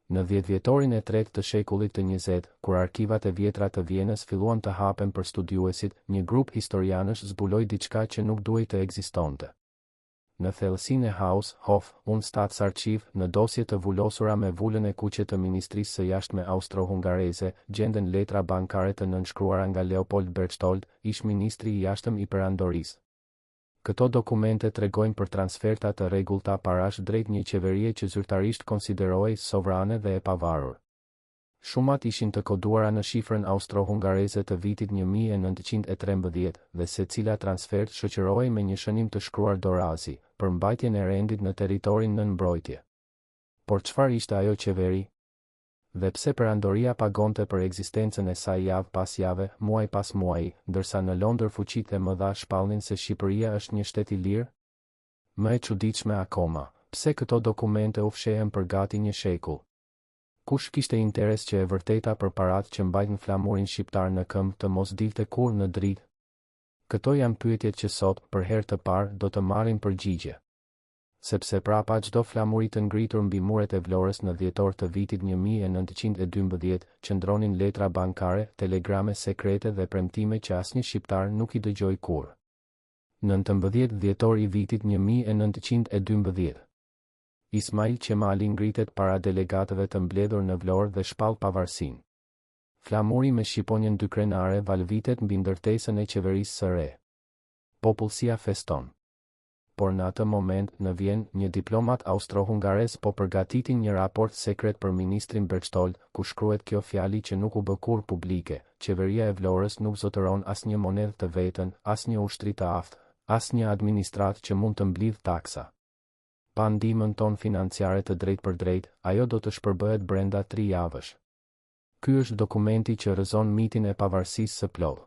Në dhjetëvjetorin e tretë të shekullit të njëzetë, kur arkivat e vjetra të Vjenës filluan të hapen për studiuesit, një grup historianësh zbuloi diçka që nuk duhej të ekzistonte. Në thellësinë e Haus, Hof, und Staatsarchiv, në dosje të vulosura me vulën e kuqe të Ministrisë së Jashtme Austro-Hungareze, gjenden letra bankare të nënshkruara nga Leopold Berchtold, ish-ministri i Jashtëm i Perandorisë. Këto dokumente tregojnë për transferta të rregullta parash drejt një qeverie që zyrtarisht konsiderohej sovrane dhe e pavarur. Shumat ishin të koduara në shifrën austro-hungareze të vitit 1913, dhe secila transfertë shoqërohej me një shënim të shkruar dorazi, për mbajtjen e rendit në territorin nën mbrojtje. Por çfarë ishte ajo qeveri? Dhe pse perandoria pagonte për ekzistencën e saj javë pas jave, muaj pas muaji, ndërsa në Londër fuqitë e mëdha shpallnin se Shqipëria është një shtet i lirë? Më e çuditshme akoma, pse këto dokumente u fshehën për gati një shekull? Kush kishte interes që e vërteta për paratë që mbajtën flamurin shqiptar në këmbë të mos dilte kurrë në dritë? Këto janë pyetjet që sot, për herë të parë, do të marrin përgjigje. Sepse prapa çdo flamuri të ngritur mbi muret e Vlorës në dhjetor të vitit 1912, qëndronin letra bankare, telegrame sekrete dhe premtime që asnjë shqiptar nuk i dëgjoi kurrë. 19 dhjetor i vitit 1912. Ismail Qemali ngritet para delegatëve të mbledhur në Vlorë dhe shpall pavarësinë. Flamuri me shqiponjën dykrenare valëvitet mbi ndërtesën e qeverisë së re. Popullsia feston. Por në atë moment, në Vjenë, një diplomat austro-hungarez po përgatitin një raport sekret për ministrin Berchtold, ku shkruhet kjo fjali që nuk u bë kurrë publike, Qeveria e Vlorës nuk zotëron asnjë monedhë të vetën, asnjë ushtri të aftë, asnjë administratë që mund të mblidhë taksa. Pa ndihmën tonë financiare të drejtpërdrejtë, ajo do të shpërbëhet brenda tri javësh. Ky është dokumenti që rrëzon mitin e pavarësisë së plotë.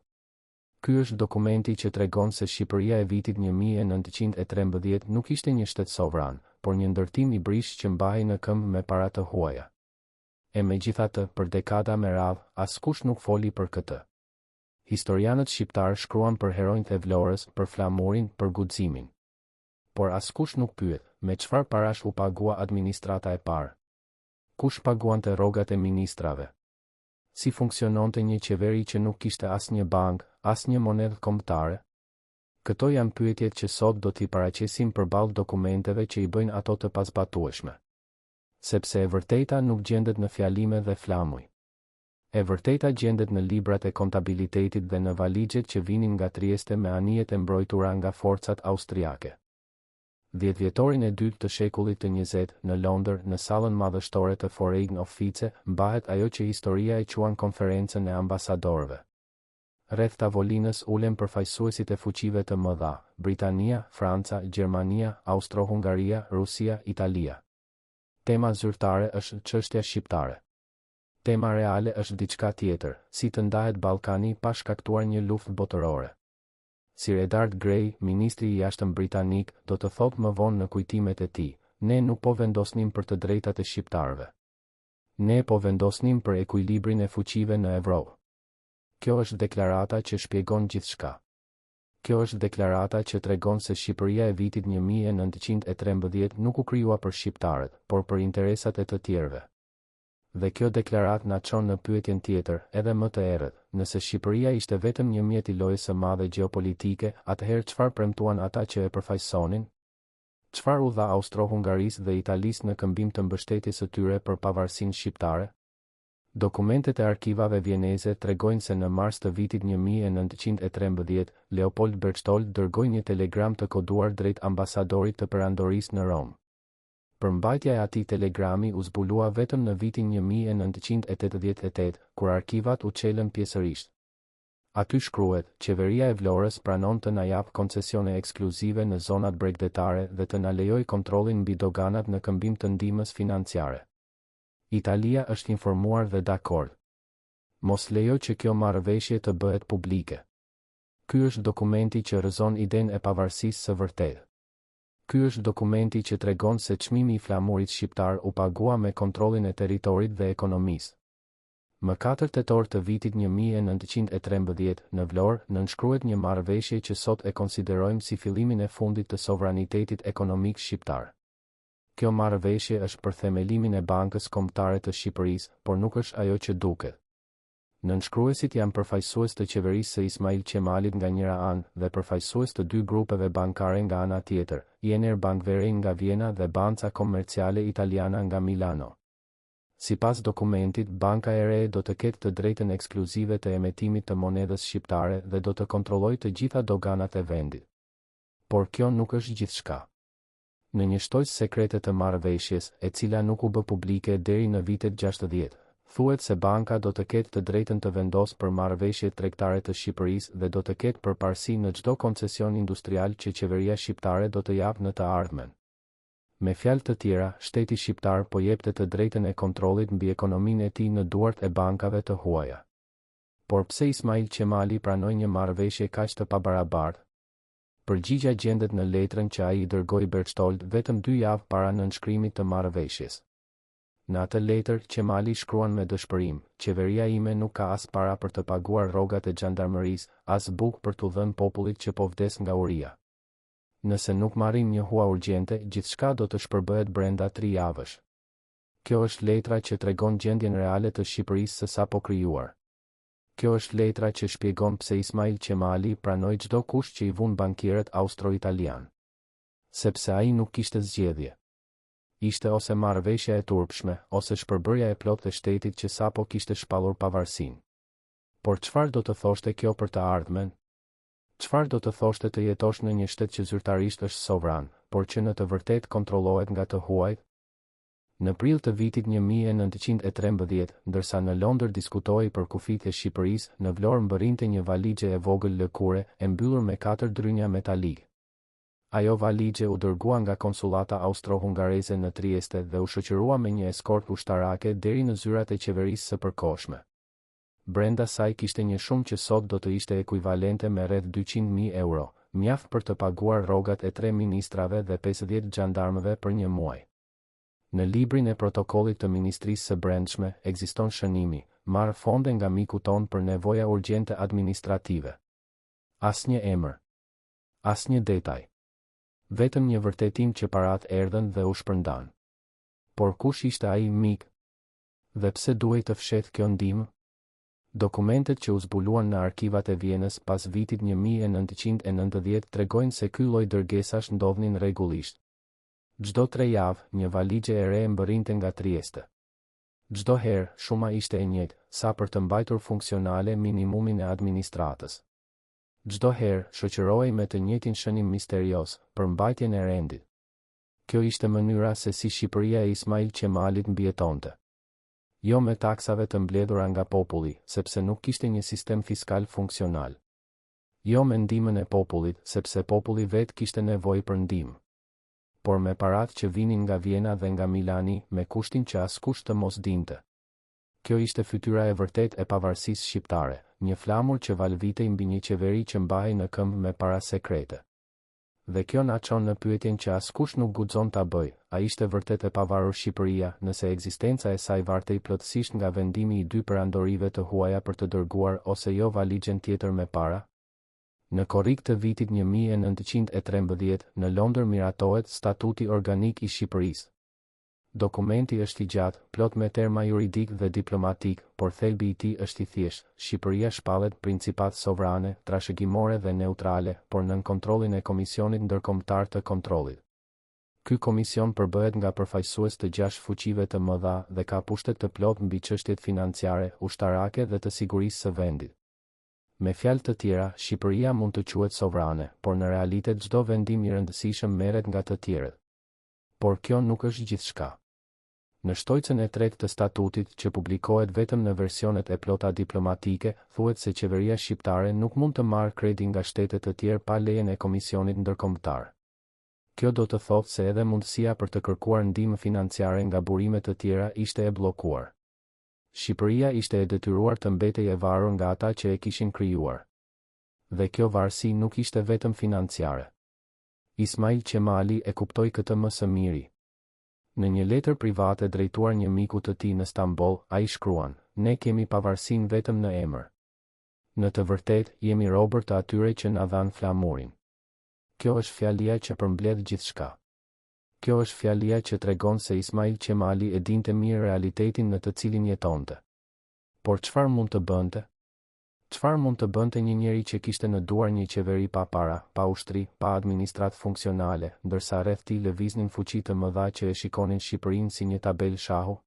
Ky është dokumenti që tregon se Shqipëria e vitit 1913 nuk ishte një shtet sovran, por një ndërtim i brishtë që mbahej në këmbë me para të huaja. E megjithatë, për dekada me radhë, askush nuk foli për këtë. Historianët shqiptarë shkruan për heronjtë e Vlorës, për flamurin, për guximin. Por askush nuk pyet, me çfarë parash u pagua administrata e parë? Kush paguante rrogat e ministrave? Si funksiononte një qeveri që nuk kishte asnjë bankë, asnjë monedhë kombëtare? Këto janë pyetjet që sot do t'i paraqesim përballë dokumenteve që i bëjnë ato të pazbatueshme. Sepse e vërteta nuk gjendet në fjalime dhe flamuj. E vërteta gjendet në librat e kontabilitetit dhe në valixhet që vinin nga Trieste me anijet e mbrojtura nga forcat austriake. Dhjetëvjetorin e dytë të shekullit të njëzetë, në Londër, në sallën madhështore të Foreign Office, mbahet ajo që historia e quan Konferencën e Ambasadorëve. Rreth tavolinës ulen përfaqësuesit e fuqive të mëdha, Britania, Franca, Gjermania, Austro-Hungaria, Rusia, Italia. Tema zyrtare është çështja shqiptare. Tema reale është diçka tjetër, si të ndahet Ballkani pa shkaktuar një luftë botërore. Sir Edard Grey, ministri i Jashtëm britanik, do të thotë më vonë në kujtimet e tij, Ne nuk po vendosnim për të drejtat e shqiptarëve. Ne po vendosnim për ekuilibrin e fuqive në Evropë. Kjo është deklarata që shpjegon gjithçka. Kjo është deklarata që tregon se Shqipëria e vitit 1913 nuk u krijua për shqiptarët, por për interesat e të tjerëve. Dhe kjo deklaratë na çon në pyetjen tjetër, edhe më të errët, nëse Shqipëria ishte vetëm një mjet i lojës së madhe gjeopolitike, atëherë çfarë premtuan ata që e përfaqësonin? Çfarë u dha Austro-Hungarisë dhe Italisë në këmbim të mbështetjes së tyre për pavarësinë shqiptare? Dokumentet e arkivave vjeneze tregojnë se në mars të vitit 1913, Leopold Berchtold dërgoi një telegram të koduar drejt ambasadorit të Perandorisë në Romë. Përmbajtja e atij telegrami u zbulua vetëm në vitin 1988, kur arkivat u çelën pjesërisht. Aty shkruhet, Qeveria e Vlorës pranon të na japë koncesione ekskluzive në zonat bregdetare dhe të na lejojë kontrollin mbi doganat në këmbim të ndihmës financiare. Italia është informuar dhe dakord. Mos lejo që kjo marrëveshje të bëhet publike. Ky është dokumenti që rrëzon idenë e pavarësisë së vërtetë. Ky është dokumenti që tregon se çmimi i flamurit shqiptar u pagua me kontrollin e territorit dhe ekonomisë. Më katër tetor të vitit 1913, në Vlorë, nënshkruhet një marrëveshje që sot e konsiderojmë si fillimin e fundit të sovranitetit ekonomik shqiptar. Kjo marrëveshje është për themelimin e Bankës Kombëtare të Shqipërisë, por nuk është ajo që duket. Nënshkruesit janë përfaqësues të qeverisë së Ismail Qemalit nga njëra anë, dhe përfaqësues të dy grupeve bankare nga ana tjetër, Wiener Bankverein nga Vjena dhe Banca Commerciale Italiana nga Milano. Sipas dokumentit, banka e re do të ketë të drejtën ekskluzive të emetimit të monedhës shqiptare dhe do të kontrollojë të gjitha doganat e vendit. Por kjo nuk është gjithçka. Në një shtojcë sekrete të marrëveshjes, e cila nuk u bë publike deri në vitet 60, thuhet se banka do të ketë të drejtën të vendosë për marrëveshjet tregtare të Shqipërisë dhe do të ketë përparësi në çdo koncesion industrial që qeveria shqiptare do të japë në të ardhmen. Me fjalë të tjera, shteti shqiptar po jepte të drejtën e kontrollit mbi ekonominë e tij në duart e bankave të huaja. Por pse Ismail Qemali pranoi një marrëveshje kaq të pabarabartë? Përgjigja gjendet në letrën që ai i dërgoi Berchtold vetëm dy javë para nënshkrimit të marrëveshjes. Në atë letër, Qemali shkruan me dëshpërim, Qeveria ime nuk ka as para për të paguar rrogat e xhandarmërisë, as bukë për t'u dhënë popullit që po vdes nga uria. Nëse nuk marrim një hua urgjente, gjithçka do të shpërbëhet brenda tri javësh. Kjo është letra që tregon gjendjen reale të Shqipërisë së sapokrijuar. Kjo është letra që shpjegon pse Ismail Qemali pranoi çdo kusht që i vunë bankierët austro-italianë. Sepse ai nuk kishte zgjedhje. Ishte ose marrëveshja e turpshme, ose shpërbërja e plotë e shtetit që sapo kishte shpallur pavarësinë. Por çfarë do të thoshte kjo për të ardhmen? Çfarë do të thoshte të jetosh në një shtet që zyrtarisht është sovran, por që në të vërtetë kontrollohet nga të huajt? Në prill të vitit 1913, ndërsa në Londër diskutohej për kufijtë e Shqipërisë, në Vlorë mbërrinte një valixhe e vogël lëkure, e mbyllur me katër drynja metalikë. Ajo valixhe u dërgua nga konsullata austro-hungareze në Trieste dhe u shoqërua me një eskortë ushtarake deri në zyrat e qeverisë së përkohshme. Brenda saj kishte një shumë që sot do të ishte ekuivalente me rreth 200.000 euro, mjaft për të paguar rrogat e tre ministrave dhe 50 xhandarmëve për një muaj. Në librin e protokollit të Ministrisë së Brendshme ekziston shënimi, marrë fonde nga miku tonë për nevoja urgjente administrative. Asnjë emër. Asnjë detaj. Vetëm një vërtetim që paratë erdhën dhe u shpërndanë. Por kush ishte ai mik? Dhe pse duhej të fshehej kjo ndihmë? Dokumentet që u zbuluan në arkivat e Vjenës pas vitit 1990 tregojnë se ky lloj dërgesash ndodhnin rregullisht. Çdo tre javë, një valixhe e re mbërrinte nga Trieste. Çdo herë, shuma ishte e njëjtë, sa për të mbajtur funksionale minimumin e administratës. Çdo herë, shoqërohej me të njëjtin shënim misterioz, për mbajtjen e rendit. Kjo ishte mënyra se si Shqipëria e Ismail Qemalit mbijetonte. Jo me taksave të mbledhura nga populli, sepse nuk kishte një sistem fiskal funksional. Jo me ndihmën e popullit, sepse populli vetë kishte nevojë për ndihmë. Por me paratë që vinin nga Vjena dhe nga Milani, me kushtin që askush të mos dinte. Kjo ishte fytyra e vërtetë e pavarësisë shqiptare, një flamur që valëvitej mbi një qeveri që mbahej në këmbë me para sekrete. Dhe kjo na çon në pyetjen që askush nuk guxon ta bëjë, a ishte vërtet e pavarur Shqipëria, nëse ekzistenca e saj vartej plotësisht nga vendimi i dy perandorive të huaja për të dërguar ose jo valixhen tjetër me para? Në korrik të vitit 1913, në Londër miratohet Statuti Organik i Shqipërisë. Dokumenti është i gjatë, plot me terma juridikë dhe diplomatikë, por thelbi i tij është i thjeshtë, Shqipëria shpallet principatë sovrane, trashëgimore dhe neutrale, por nën kontrollin e Komisionit Ndërkombëtar të Kontrollit. Ky komision përbëhet nga përfaqësues të gjashtë fuqive të mëdha dhe ka pushtet të plotë mbi çështjet financiare, ushtarake dhe të sigurisë së vendit. Me fjalë të tjera, Shqipëria mund të quhet sovrane, por në realitet çdo vendim i rëndësishëm merret nga të tjerët. Por kjo nuk është gjithçka. Në shtojcën e tretë të statutit, që publikohet vetëm në versionet e plota diplomatike, thuhet se qeveria shqiptare nuk mund të marrë kredi nga shtete të tjerë pa lejen e Komisionit Ndërkombëtar. Kjo do të thotë se edhe mundësia për të kërkuar ndihmë financiare nga burime të tjera ishte e bllokuar. Shqipëria ishte e detyruar të mbetej e varur nga ata që e kishin krijuar. Dhe kjo varësi nuk ishte vetëm financiare. Ismail Qemali e kuptoi këtë më së miri. Në një letër private drejtuar një miku të tij në Stamboll, ai shkruan, Ne kemi pavarësinë vetëm në emër. Në të vërtetë, jemi robër të atyre që na dhanë flamurin. Kjo është fjalia që përmbledh gjithçka. Kjo është fjalia që tregon se Ismail Qemali e dinte mirë realitetin në të cilin jetonte. Por çfarë mund të bënte? Çfarë mund të bënte një njeri që kishte në duar një qeveri pa para, pa ushtri, pa administratë funksionale, ndërsa rreth tij lëviznin fuqi të mëdha që e shikonin Shqipërinë si një tabelë shahu?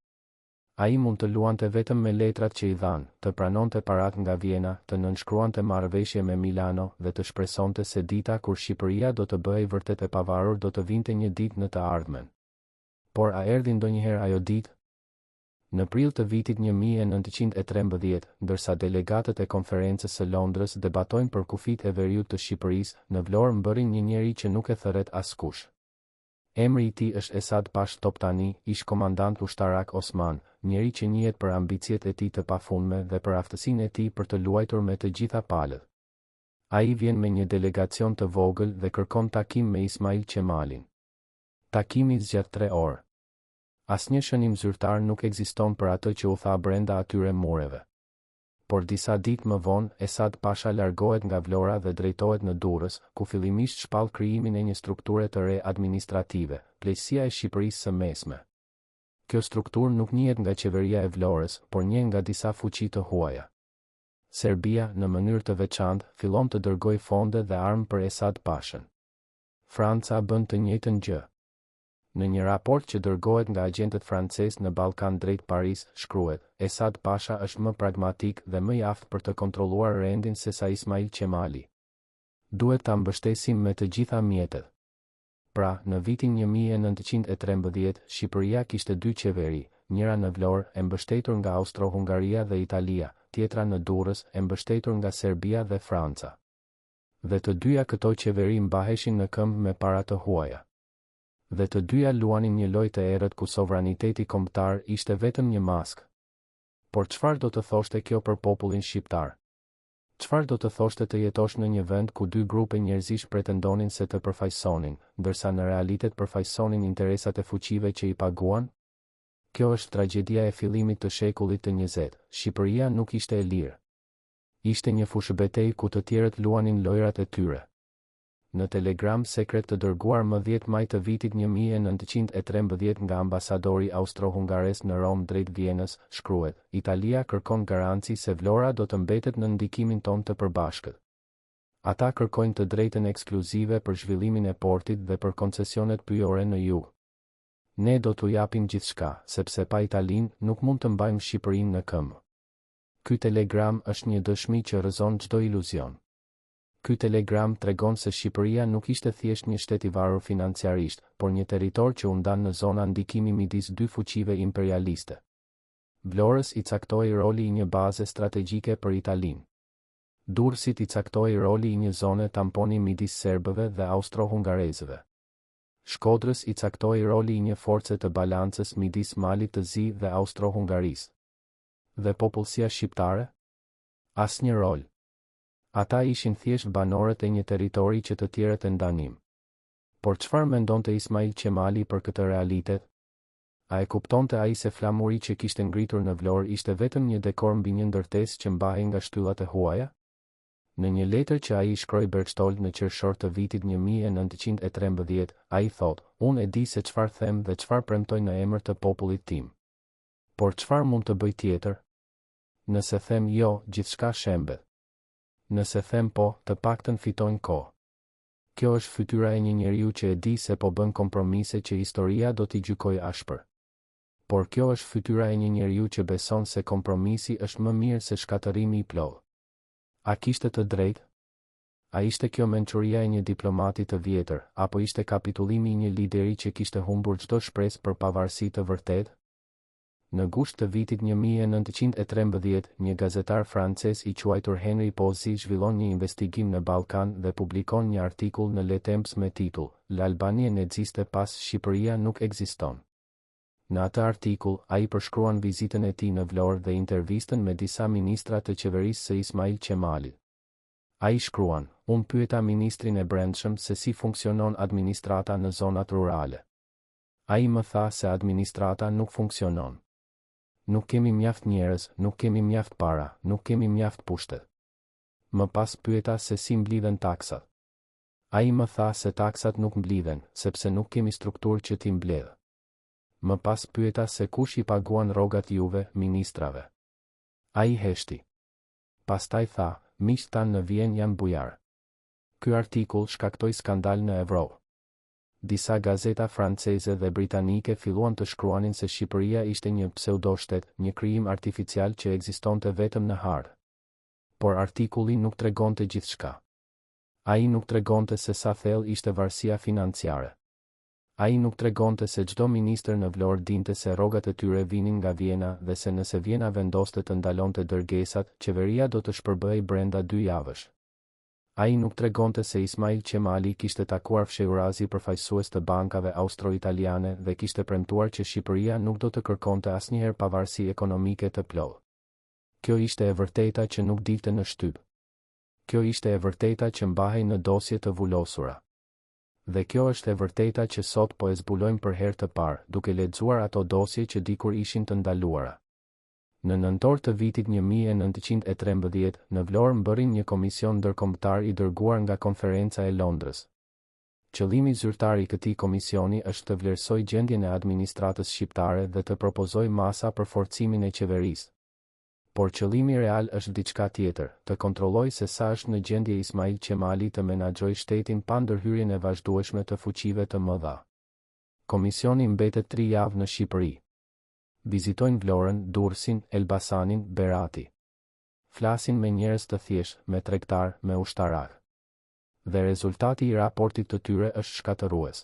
Ai mund të luante vetëm me letrat që i dhanë, të pranonte paratë nga Vjena, të nënshkruante marrëveshje me Milano dhe të shpresonte se dita kur Shqipëria do të bëhej vërtet e pavarur do të vinte një ditë në të ardhmen. Por a erdhi ndonjëherë ajo ditë? Në prill të vitit 1913, ndërsa delegatët e Konferencës së Londrës debatojnë për kufijtë e veriut të Shqipërisë, në Vlorë mbërrin një njeri që nuk e thërret askush. Emri i tij është Esad Pashë Toptani, ish-komandant ushtarak osman, njeri që njihet për ambiciet e tij të pafundme dhe për aftësinë e tij për të luajtur me të gjitha palët. Ai vjen me një delegacion të vogël dhe kërkon takim me Ismail Qemalin. Takimi zgjat tre orë. Asnjë shënim zyrtar nuk ekziston për atë që u tha brenda atyre mureve. Por disa ditë më vonë, Esad Pasha largohet nga Vlora dhe drejtohet në Durrës, ku fillimisht shpall krijimin e një strukture të re administrative, Pleqësia e Shqipërisë së Mesme. Kjo strukturë nuk njihet nga qeveria e Vlorës, por njeh nga disa fuqi të huaja. Serbia, në mënyrë të veçantë, fillon të dërgojë fonde dhe armë për Esad Pashën. Franca bën të njëjtën gjë. Në një raport që dërgohet nga agjentët francezë në Ballkan drejt Paris, shkruhet, Esad Pasha është më pragmatik dhe më i aftë për të kontrolluar rendin sesa Ismail Qemali. Duhet ta mbështesim me të gjitha mjetet. Pra, në vitin 1913, Shqipëria kishte dy qeveri, njëra në Vlorë, e mbështetur nga Austro-Hungaria dhe Italia, tjetra në Durrës, e mbështetur nga Serbia dhe Franca. Dhe të dyja këto qeveri mbaheshin në këmbë me para të huaja. Dhe të dyja luanin një lojë të errët ku sovraniteti kombëtar ishte vetëm një maskë. Por çfarë do të thoshte kjo për popullin shqiptar? Çfarë do të thoshte të jetosh në një vend ku dy grupe njerëzish pretendonin se të përfaqësonin, ndërsa në realitet përfaqësonin interesat e fuqive që i paguan? Kjo është tragjedia e fillimit të shekullit të njëzetë, Shqipëria nuk ishte e lirë. Ishte një fushëbetejë ku të tjerët luanin lojërat e tyre. Në telegram sekret të dërguar më 10 maj të vitit 1913 nga ambasadori austro-hungarez në Romë drejt Vjenës, shkruhet, Italia kërkon garanci se Vlora do të mbetet nën ndikimin tonë të përbashkët. Ata kërkojnë të drejtën ekskluzive për zhvillimin e portit dhe për koncesionet pyjore në jug. Ne do t'u japim gjithçka, sepse pa Italinë, nuk mund të mbajmë Shqipërinë në këmbë. Ky telegram është një dëshmi që rrëzon çdo iluzion. Ky telegram tregon se Shqipëria nuk ishte thjesht një shtet i varur financiarisht, por një territor që u nda në zona ndikimi midis dy fuqive imperialiste. Vlorës i caktohej roli i një baze strategjike për Italinë. Durrësit i caktohej roli i një zone tamponi midis serbëve dhe austro-hungarezëve. Shkodrës i caktohej roli i një force të balancës midis Malit të Zi dhe Austro-Hungarisë. Dhe popullsia shqiptare? Asnjë rol. Ata ishin thjesht banorët e një territori që të tjerët e ndanin. Por çfarë mendonte Ismail Qemali për këtë realitet? A e kuptonte ai se flamuri që kishte ngritur në Vlorë ishte vetëm një dekor mbi një ndërtesë që mbahej nga shtyllat e huaja? Në një letër që ai i shkroi Berchtold në qershor të vitit 1913, ai thotë, Unë e di se çfarë them dhe çfarë premtoj në emër të popullit tim. Por çfarë mund të bëj tjetër? Nëse them jo, gjithçka shembet. Nëse them po, të paktën fitojnë kohë. Kjo është fytyra e një njeriu që e di se po bën kompromise që historia do t'i gjykojë ashpër. Por kjo është fytyra e një njeriu që beson se kompromisi është më mirë se shkatërrimi i plotë. A kishte të drejtë? A ishte kjo mençuria e një diplomati të vjetër, apo ishte kapitullimi i një lideri që kishte humbur çdo shpresë për pavarësi të vërtetë? Në gusht të vitit 1913, një gazetar francez i quajtur Henri Pozzi zhvillon një investigim në Ballkan dhe publikon një artikull në Le Temps me titull, L'Albanie n'existe pas, Shqipëria nuk ekziston. Në atë artikull, ai përshkruan vizitën e tij në Vlorë dhe intervistën me disa ministra të qeverisë së Ismail Qemalit. Ai shkruan, Unë pyeta ministrin e Brendshëm se si funksionon administrata në zonat rurale. Ai më tha se administrata nuk funksionon. Nuk kemi mjaft njerëz, nuk kemi mjaft para, nuk kemi mjaft pushtet. Më pas pyeta se si mblidhen taksat. Ai më tha se taksat nuk mblidhen, sepse nuk kemi strukturë që t'i mbledhë. Më pas pyeta se kush i paguan rrogat juve, ministrave. Ai heshti. Pastaj tha, miqtë tanë në Vjenë janë bujarë. Ky artikull shkaktoi skandal në Evropë. Disa gazeta franceze dhe britanike filluan të shkruanin se Shqipëria ishte një pseudoshtet, një krijim artificial që ekzistonte vetëm në hartë. Por artikulli nuk tregonte gjithçka. Ai nuk tregonte se sa thellë ishte varësia financiare. Ai nuk tregonte se çdo ministër në Vlorë dinte se rrogat e tyre vinin nga Vjena dhe se nëse Vjena vendoste të ndalonte dërgesat, qeveria do të shpërbëhej brenda dy javësh. Ai nuk tregonte se Ismail Qemali kishte takuar fshehurazi përfaqësues të bankave austro-italiane dhe kishte premtuar që Shqipëria nuk do të kërkonte asnjëherë pavarësi ekonomike të plotë. Kjo ishte e vërteta që nuk dilte në shtyp. Kjo ishte e vërteta që mbahej në dosje të vulosura. Dhe kjo është e vërteta që sot po e zbulojmë për herë të parë, duke lexuar ato dosje që dikur ishin të ndaluara. Në nëntor të vitit 1913, në Vlorë mbërrin një komision ndërkombëtar i dërguar nga Konferenca e Londrës. Qëllimi zyrtar i këtij komisioni është të vlerësojë gjendjen e administratës shqiptare dhe të propozojë masa për forcimin e qeverisë. Por qëllimi real është diçka tjetër, të kontrollojë se sa është në gjendje Ismail Qemali të menaxhojë shtetin pa ndërhyrjen e vazhdueshme të fuqive të mëdha. Komisioni mbetet tri javë në Shqipëri. Vizitojnë Vlorën, Durrësin, Elbasanin, Berati. Flasin me njerëz të thjeshtë, me tregtarë, me ushtarakë. Dhe rezultati i raportit të tyre është shkatërrues.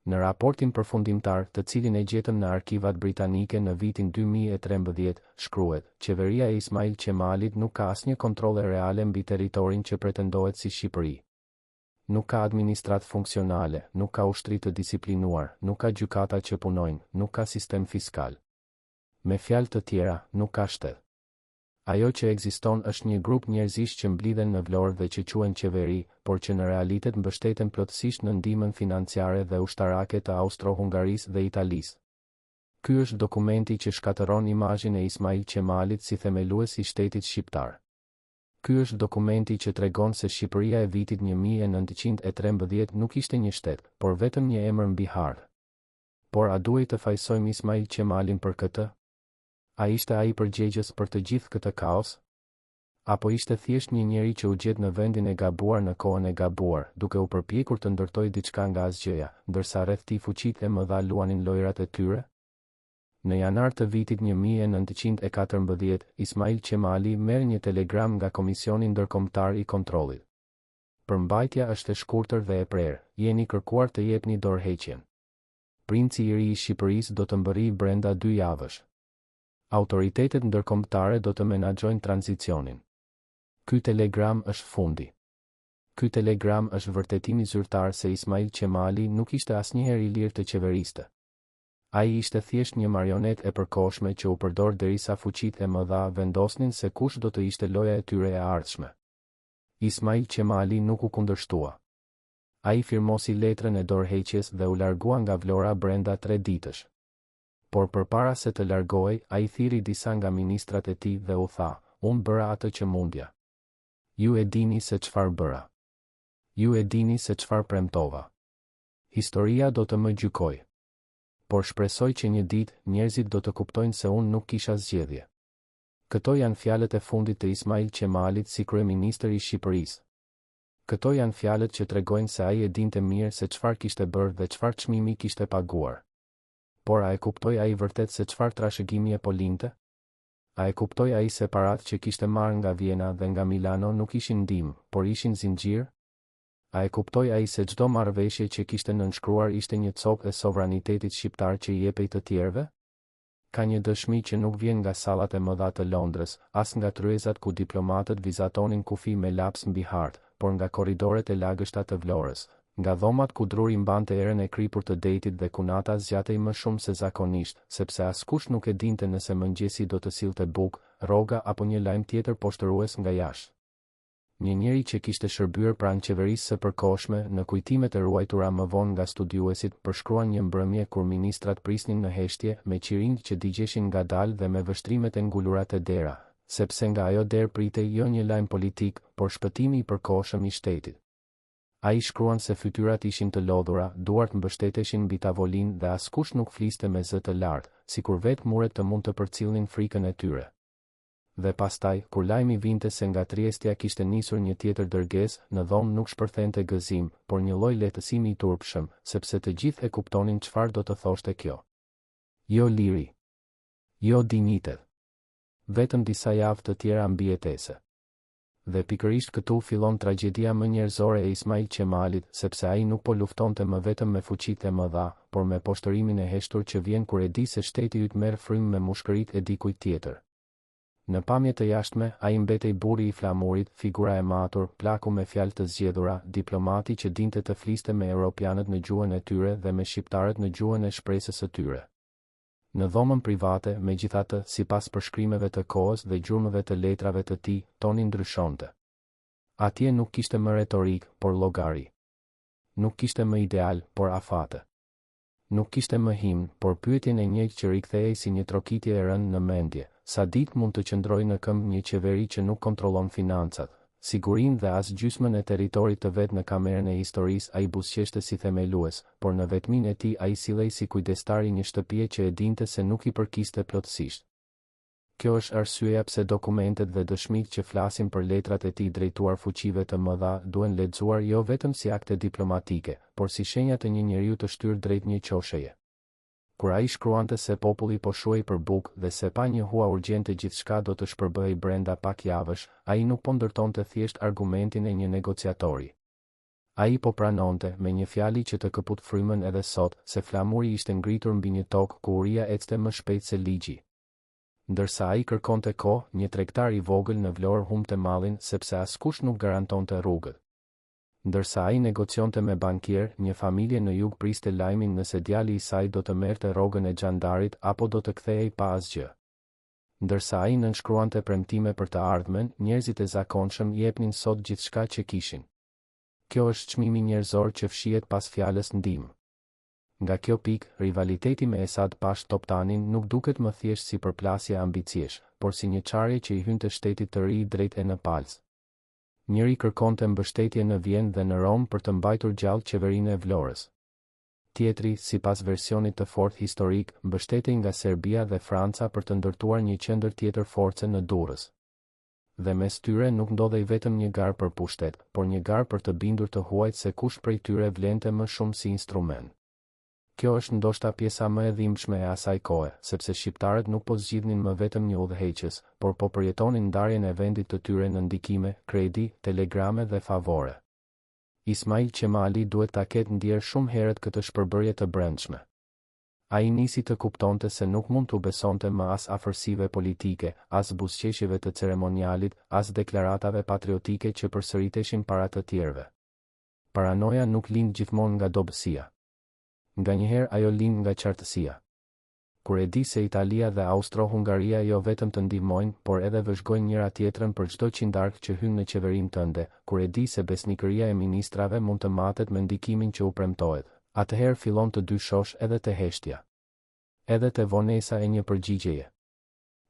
Në raportin përfundimtar, të cilin e gjetëm në arkivat britanike në vitin 2013, shkruhet, Qeveria e Ismail Qemalit nuk ka asnjë kontrolle reale mbi territorin që pretendohet si Shqipëri. Nuk ka administratë funksionale, nuk ka ushtri të disiplinuar, nuk ka gjykata që punojnë, nuk ka sistem fiskal. Me fjalë të tjera, nuk ka shtet. Ajo që ekziston është një grup njerëzish që mblidhen në Vlorë dhe që quhen qeveri, por që në realitet mbështeten plotësisht në ndihmën financiare dhe ushtarake të Austro-Hungarisë dhe Italisë. Ky është dokumenti që shkatërron imazhin e Ismail Qemalit si themelues i shtetit shqiptar. Ky është dokumenti që tregon se Shqipëria e vitit 1913 nuk ishte një shtet, por vetëm një emër mbi hartë. Por a duhej të fajësojmë Ismail Qemalin për këtë? A ishte ai përgjegjës për të gjithë këtë kaos? Apo ishte thjesht një njeri që u gjet në vendin e gabuar në kohën e gabuar, duke u përpjekur të ndërtojë diçka nga asgjëja, ndërsa rreth tij fuqitë e mëdha luanin lojërat e tyre? Në janar të vitit 1914, Ismail Qemali merr një telegram nga Komisioni Ndërkombëtar i Kontrollit. Përmbajtja është e shkurtër dhe e prerë, jeni kërkuar të jepni dorëheqjen. Princi i ri i Shqipërisë do të mbërrijë brenda dy javësh. Autoritetet ndërkombëtare do të menaxhojnë tranzicionin. Ky telegram është fundi. Ky telegram është vërtetimi zyrtar se Ismail Qemali nuk ishte asnjëherë i lirë të qeveriste. Ai ishte thjesht një marionetë e përkohshme që u përdor derisa fuqitë e mëdha vendosnin se kush do të ishte loja e tyre e ardhshme. Ismail Qemali nuk u kundërshtua. Ai firmosi letrën e dorëheqjes dhe u largua nga Vlora brenda tre ditësh. Por përpara se të largohej, ai thirri disa nga ministrat e tij dhe u tha, Unë bëra atë që mundja. Ju e dini se çfarë bëra. Ju e dini se çfarë premtova. Historia do të më gjykojë. Por shpresoj që një ditë, njerëzit do të kuptojnë se unë nuk kisha zgjedhje. Këto janë fjalët e fundit të Ismail Qemalit si kryeministër i Shqipërisë. Këto janë fjalët që tregojnë se ai e dinte mirë se çfarë kishte bërë dhe çfarë çmimi kishte paguar. Por a e kuptoi ai vërtet se çfarë trashëgimie po linte? A e kuptoi ai se paratë që kishte marrë nga Vjena dhe nga Milano nuk ishin ndihmë, por ishin zinxhirë? A e kuptoi ai se çdo marrëveshje që kishte nënshkruar ishte një copë e sovranitetit shqiptar që i jepej të tjerëve? Ka një dëshmi që nuk vjen nga sallat e mëdha të Londrës, as nga tryezat ku diplomatët vizatonin kufij me laps mbi hartë, por nga korridoret e lagështa të Vlorës, nga dhomat ku druri mbante erën e kripur të detit dhe kunata zgjatej më shumë se zakonisht, sepse askush nuk e dinte nëse mëngjesi do të sillte bukë, rroga apo një lajm tjetër poshtërues nga jashtë. Një njeri që kishte shërbyer pranë qeverisë së përkohshme, në kujtimet e ruajtura më vonë nga studiuesit, përshkruan një mbrëmje kur ministrat prisnin në heshtje, me qirinjtë që digjeshin ngadalë dhe me vështrimet e ngulura te dera, sepse nga ajo derë pritej jo një lajm politik, por shpëtimi i përkohshëm i shtetit. Ai shkruan se fytyrat ishin të lodhura, duart mbështeteshin mbi tavolinë dhe askush nuk fliste me zë të lartë, sikur vetë muret të mund të përcillnin frikën e tyre. Dhe pastaj, kur lajmi vinte se nga Triestja kishte nisur një tjetër dërgesë, në dhomë nuk shpërthente gëzim, por një lloj lehtësimi i turpshëm, sepse të gjithë e kuptonin çfarë do të thoshte kjo. Jo liri. Jo dinjitet. Vetëm disa javë të tjera mbijetese. Dhe pikërisht këtu fillon tragjedia më njerëzore e Ismail Qemalit, sepse ai nuk po luftonte më vetëm me fuqitë e mëdha, por me poshtërimin e heshtur që vjen kur e di se shteti yt merr frymë me mushkëritë e dikujt tjetër. Në pamje të jashtme, ai mbetej burri i flamurit, figura e matur, plaku me fjalë të zgjedhura, diplomati që dinte të fliste me europianët në gjuhën e tyre dhe me shqiptarët në gjuhën e shpresës së tyre. Në dhomën private, megjithatë, sipas përshkrimeve të kohës dhe gjurmëve të letrave të tij, toni ndryshonte. Atje nuk kishte më retorikë, por llogari. Nuk kishte më ideal, por afate. Nuk kishte më himn, por pyetjen e njëjtë që rikthehej si një trokitje e rëndë në mendje, sa ditë mund të qëndrojë në këmbë një qeveri që nuk kontrollon financat, sigurinë dhe as gjysmën e territorit të vet në kamerën e historisë ai buzëqeshte si themelues, por në vetminë e tij ai sillej si kujdestar i një shtëpie që e dinte se nuk i përkiste plotësisht. Kjo është arsyeja pse dokumentet dhe dëshmitë që flasin për letrat e tij drejtuar fuqive të mëdha duhen lexuar jo vetëm si akte diplomatike, por si shenja të një njeriu të shtyrë drejt një qosheje. Kur ai shkruante se populli po shuhej për bukë dhe se pa një hua urgjente gjithçka do të shpërbëhej brenda pak javësh, ai nuk po ndërtonte thjesht argumentin e një negociatori. Ai po pranonte, me një fjali që të këput frymën edhe sot, se flamuri ishte ngritur mbi një tokë ku uria ecte më shpejt se ligji. Ndërsa ai kërkonte kohë, një tregtar i vogël në Vlorë humbte mallin sepse askush nuk garantonte rrugët. Ndërsa ai negocionte me bankierë, një familje në jug priste lajmin nëse djali i saj do të merrte rrogën e xhandarit apo do të kthehej pa asgjë. Ndërsa ai nënshkruante premtime për të ardhmen, njerëzit e zakonshëm jepnin sot gjithçka që kishin. Kjo është çmimi njerëzor që fshihet pas fjalës ndihmë. Nga kjo pikë, rivaliteti me Esad Pashë Toptanin nuk duket më thjesht si përplasje ambiciesh, por si një çarje që i hynte shtetit të ri drejt e në palcë. Njëri kërkonte mbështetje në Vjenë dhe në Romë për të mbajtur gjallë qeverinë e Vlorës. Tjetri, sipas versionit të fortë historik, mbështetej nga Serbia dhe Franca për të ndërtuar një qendër tjetër force në Durrës. Dhe mes tyre nuk ndodhej vetëm një garë për pushtet, por një garë për të bindur të huajt se kush prej tyre vlente më shumë si instrument. Kjo është ndoshta pjesa më e dhimbshme e asaj kohe, sepse shqiptarët nuk po zgjidhnin më vetëm një udhëheqës, por po përjetonin ndarjen e vendit të tyre në ndikime, kredi, telegrame dhe favore. Ismail Qemali duhet ta ketë ndjerë shumë herët këtë shpërbërje të brendshme. Ai nisi të kuptonte se nuk mund t'u besonte më as afërsive politike, as buzëqeshjeve të ceremonialit, as deklaratave patriotike që përsëriteshin para të tjerëve. Paranoja nuk lind gjithmonë nga dobësia. Nganjëherë ajo lind nga qartësia. Kur e di se Italia dhe Austro-Hungaria jo vetëm të ndihmojnë, por edhe vëzhgojnë njëra-tjetrën për çdo qindarkë që hyn në qeverinë tënde, kur e di se besnikëria e ministrave mund të matet me ndikimin që u premtohet, atëherë fillon të dyshosh edhe te heshtja. Edhe te vonesa e një përgjigjeje.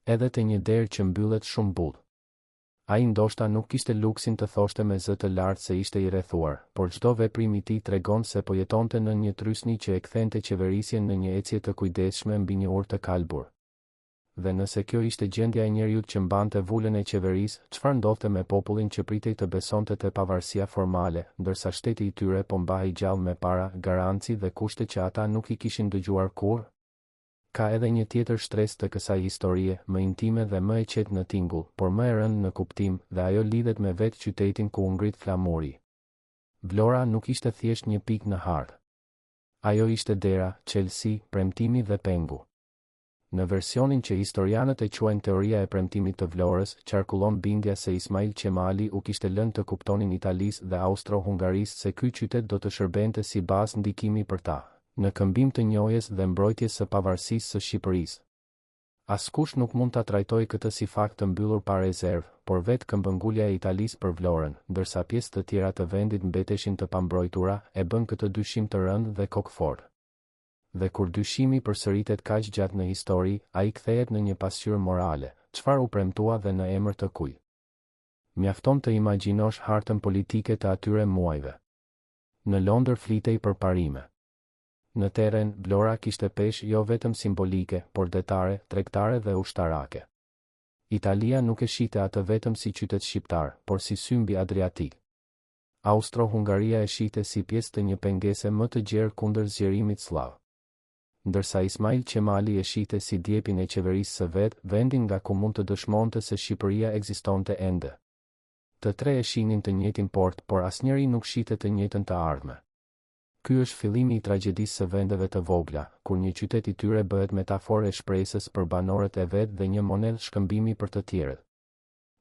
Edhe te një derë që mbyllet shumë butë. Ai ndoshta nuk kishte luksin të thoshte me zë të lartë se ishte i rrethuar, por çdo veprim i tij tregon se po jetonte nën një trysni që e kthente qeverisjen në një ecje të kujdesshme mbi një urë të kalbur. Dhe nëse kjo ishte gjendja e njeriut që mbante vulën e qeverisë, çfarë ndodhte me popullin që pritej të besonte te pavarësia formale, ndërsa shteti i tyre po mbahej gjallë me para, garanci dhe kushte që ata nuk i kishin dëgjuar kurrë? Ka edhe një tjetër shtresë të kësaj historie, më intime dhe më e qetë në tingull, por më e rëndë në kuptim, dhe ajo lidhet me vetë qytetin ku u ngrit flamuri. Vlora nuk ishte thjesht një pikë në hartë. Ajo ishte dera, çelësi, premtimi dhe pengu. Në versionin që historianët e quajnë teoria e premtimit të Vlorës, qarkullon bindja se Ismail Qemali u kishte lënë të kuptonin Italisë dhe Austro-Hungarisë se ky qytet do të shërbente si bazë ndikimi për ta, në këmbim të njohjes dhe mbrojtjes së pavarësisë së Shqipërisë. Askush nuk mund ta trajtojë këtë si fakt të mbyllur pa rezervë, por vetë këmbëngulja e Italisë për Vlorën, ndërsa pjesë të tjera të vendit mbeteshin të pambrojtura, e bën këtë dyshim të rëndë dhe kokëfortë. Dhe kur dyshimi përsëritet kaq gjatë në histori, ai kthehet në një pasqyrë morale, çfarë u premtua dhe në emër të kujt. Mjafton të imagjinosh hartën politike të atyre muajve. Në Londër flitej për parime. Në terren, Vlora kishte peshë jo vetëm simbolike, por detare, tregtare dhe ushtarake. Italia nuk e shihte atë vetëm si qytet shqiptar, por si sy mbi Adriatik. Austro-Hungaria e shihte si pjesë të një pengese më të gjerë kundër zgjerimit sllav. Ndërsa Ismail Qemali e shihte si djepin e qeverisë së vet, vendin nga ku mund të dëshmonte se Shqipëria ekzistonte ende. Të tre e shihnin të njëjtin port, por asnjëri nuk shihte të njëjtën të ardhme. Ky është fillimi i tragjedisë së vendeve të vogla, kur një qytet i tyre bëhet metaforë e shpresës për banorët e vet dhe një monedhë shkëmbimi për të tjerët.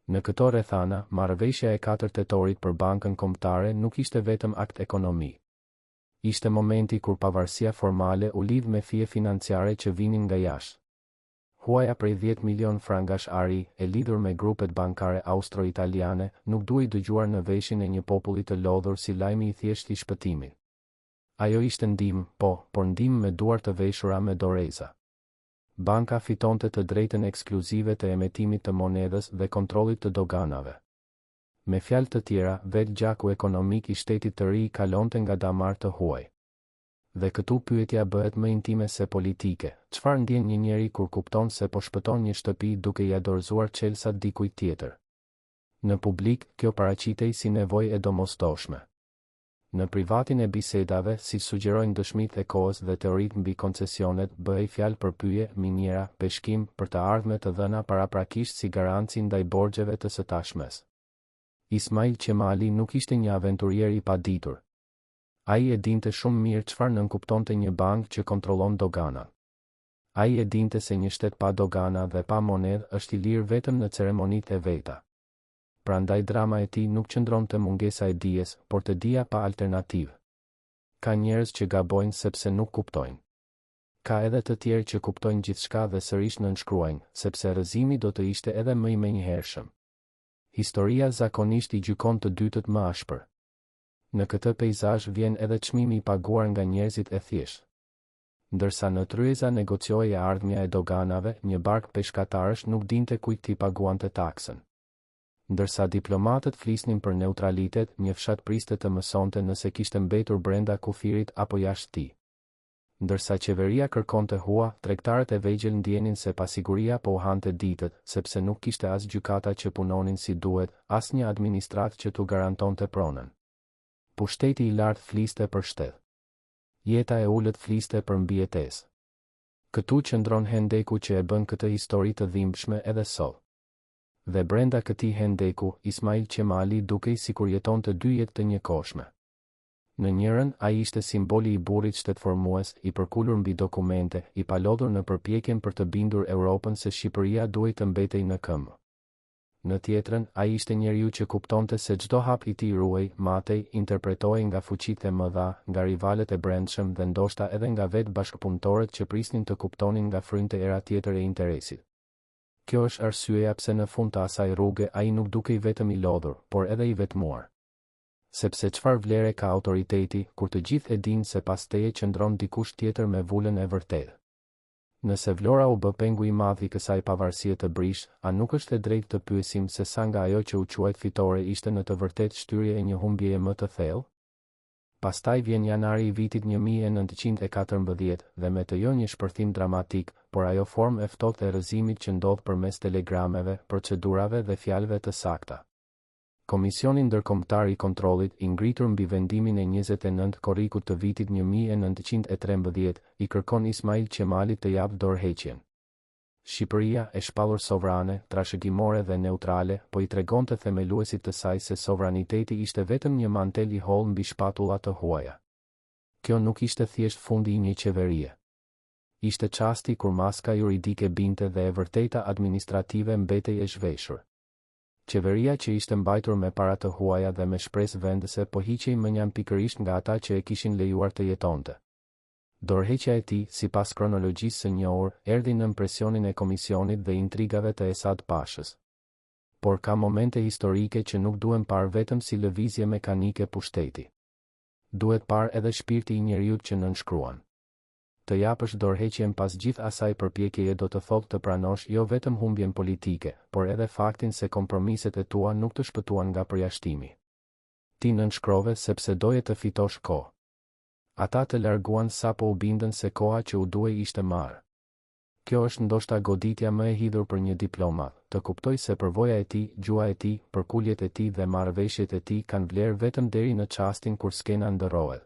Në këto rrethana, marrëveshja e katër tetorit për Bankën Kombëtare nuk ishte vetëm akt ekonomik. Ishte momenti kur pavarësia formale u lidh me fije financiare që vinin nga jashtë. Huaja prej 10 milionë frangash ari, e lidhur me grupet bankare austro-italiane, nuk duhej dëgjuar në veshin e një populli të lodhur si lajmi i thjeshtë i shpëtimit. Ajo ishte ndihmë, po, por ndihmë me duar të veshura me doreza. Banka fitonte të drejtën ekskluzive të emetimit të monedhës dhe kontrollit të doganave. Me fjalë të tjera, vetë gjaku ekonomik i shtetit të ri kalonte nga damarë të huaj. Dhe këtu pyetja bëhet më intime se politike, çfarë ndjen një njeri kur kupton se po shpëton një shtëpi duke ia dorëzuar çelësat dikujt tjetër? Në publik, kjo paraqitej si nevojë e domosdoshme. Në privatin e bisedave, siç sugjerojnë dëshmitë e kohës dhe teoritë mbi koncesionet, bëhej fjalë për pyje, miniera, peshkim, për të ardhme të dhëna paraprakisht si garanci ndaj borxheve të së tashmes. Ismail Qemali nuk ishte një aventurier i paditur. Ai e dinte shumë mirë çfarë nënkuptonte një bankë që kontrollon doganat. Ai e dinte se një shtet pa dogana dhe pa monedhë është i lirë vetëm në ceremonitë e veta. Prandaj drama e tij nuk qëndron te mungesa e dijes, por te dija pa alternativë. Ka njerëz që gabojnë sepse nuk kuptojnë. Ka edhe të tjerë që kuptojnë gjithçka dhe sërish nënshkruajnë, sepse rrëzimi do të ishte edhe më i menjëhershëm. Historia zakonisht i gjykon të dytët më ashpër. Në këtë peizazh vjen edhe çmimi i paguar nga njerëzit e thjeshtë. Ndërsa në tryeza negociohej e ardhmja e doganave, një barkë peshkatarësh nuk dinte kujt t'i paguante taksën. Ndërsa diplomatët flisnin për neutralitet, një fshat priste të mësonte nëse kishte mbetur brenda kufirit apo jashtë tij. Ndërsa qeveria kërkonte hua, tregtarët e vegjël ndienin se pasiguria po u hante ditët, sepse nuk kishte as gjykata që punonin si duhet, as një administratë që t'u garantonte pronën. Pushteti i lartë fliste për shtet. Jeta e ulët fliste për mbijetesë. Këtu qëndron hendeku që e bën këtë histori të dhimbshme edhe sot. Dhe brenda këtij hendeku, Ismail Qemali dukej sikur jetonte dy jetë të njëkohshme. Në njërën, ai ishte simboli i burrit shtetformues, i përkulur mbi dokumente, i palodhur në përpjekjen për të bindur Europën se Shqipëria duhej të mbetej në këmbë. Në tjetrën, ai ishte njeriu që kuptonte se çdo hap i tij ruhej, matej, interpretohej nga fuqitë e mëdha, nga rivalët e brendshëm dhe ndoshta edhe nga vetë bashkëpunëtorët që prisnin të kuptonin nga frynte era tjetër e interesit. Kjo është arsyeja pse në fund të asaj rruge ai nuk dukej vetëm i lodhur, por edhe i vetmuar. Sepse çfarë vlere ka autoriteti, kur të gjithë e dinë se pas teje qëndron dikush tjetër me vulën e vërtetë. Nëse Vlora u bë pengu i madh i kësaj pavarësie të brishtë, a nuk është e drejtë të pyesim se sa nga ajo që u quajt fitore ishte në të vërtetë shtyrje e një humbjeje më të thellë? Pastaj vjen janari i vitit 1914, dhe me të jo një shpërthim dramatik, por ajo formë e ftohtë e rrëzimit që ndodh përmes telegrameve, procedurave dhe fjalëve të sakta. Komisioni Ndërkombëtar i Kontrollit, i ngritur mbi vendimin e 29 korrikut të vitit 1913, i kërkon Ismail Qemalit të japë dorëheqjen. Shqipëria, e shpallur sovrane, trashëgimore dhe neutrale, po i tregonte themeluesit të saj se sovraniteti ishte vetëm një mantel i hollë mbi shpatulla të huaja. Kjo nuk ishte thjesht fundi i një qeverie. Ishte çasti kur maska juridike binte dhe e vërteta administrative mbetej e zhveshur. Qeveria që ishte mbajtur me para të huaja dhe me shpresë vendëse po hiqej mënjanë pikërisht nga ata që e kishin lejuar të jetonte. Dorëheqja e tij, sipas kronologjisë së njohur, erdhi nën presionin e komisionit dhe intrigave të Esad Pashës. Por ka momente historike që nuk duhen parë vetëm si lëvizje mekanike pushteti. Duhet parë edhe shpirti i njeriut që nënshkruan. Të japësh dorëheqjen pas gjithë asaj përpjekjeje do të thotë të pranosh jo vetëm humbjen politike, por edhe faktin se kompromiset e tua nuk të shpëtuan nga përjashtimi. Ti nënshkrove sepse doje të fitosh kohë. Ata të larguan sapo u bindën se koha që u duhej ishte marrë. Kjo është ndoshta goditja më e hidhur për një diplomat, të kuptojë se përvoja e tij, gjuha e tij, përkuljet e tij dhe marrëveshjet e tij kanë vlerë vetëm deri në çastin kur skena ndërrohet.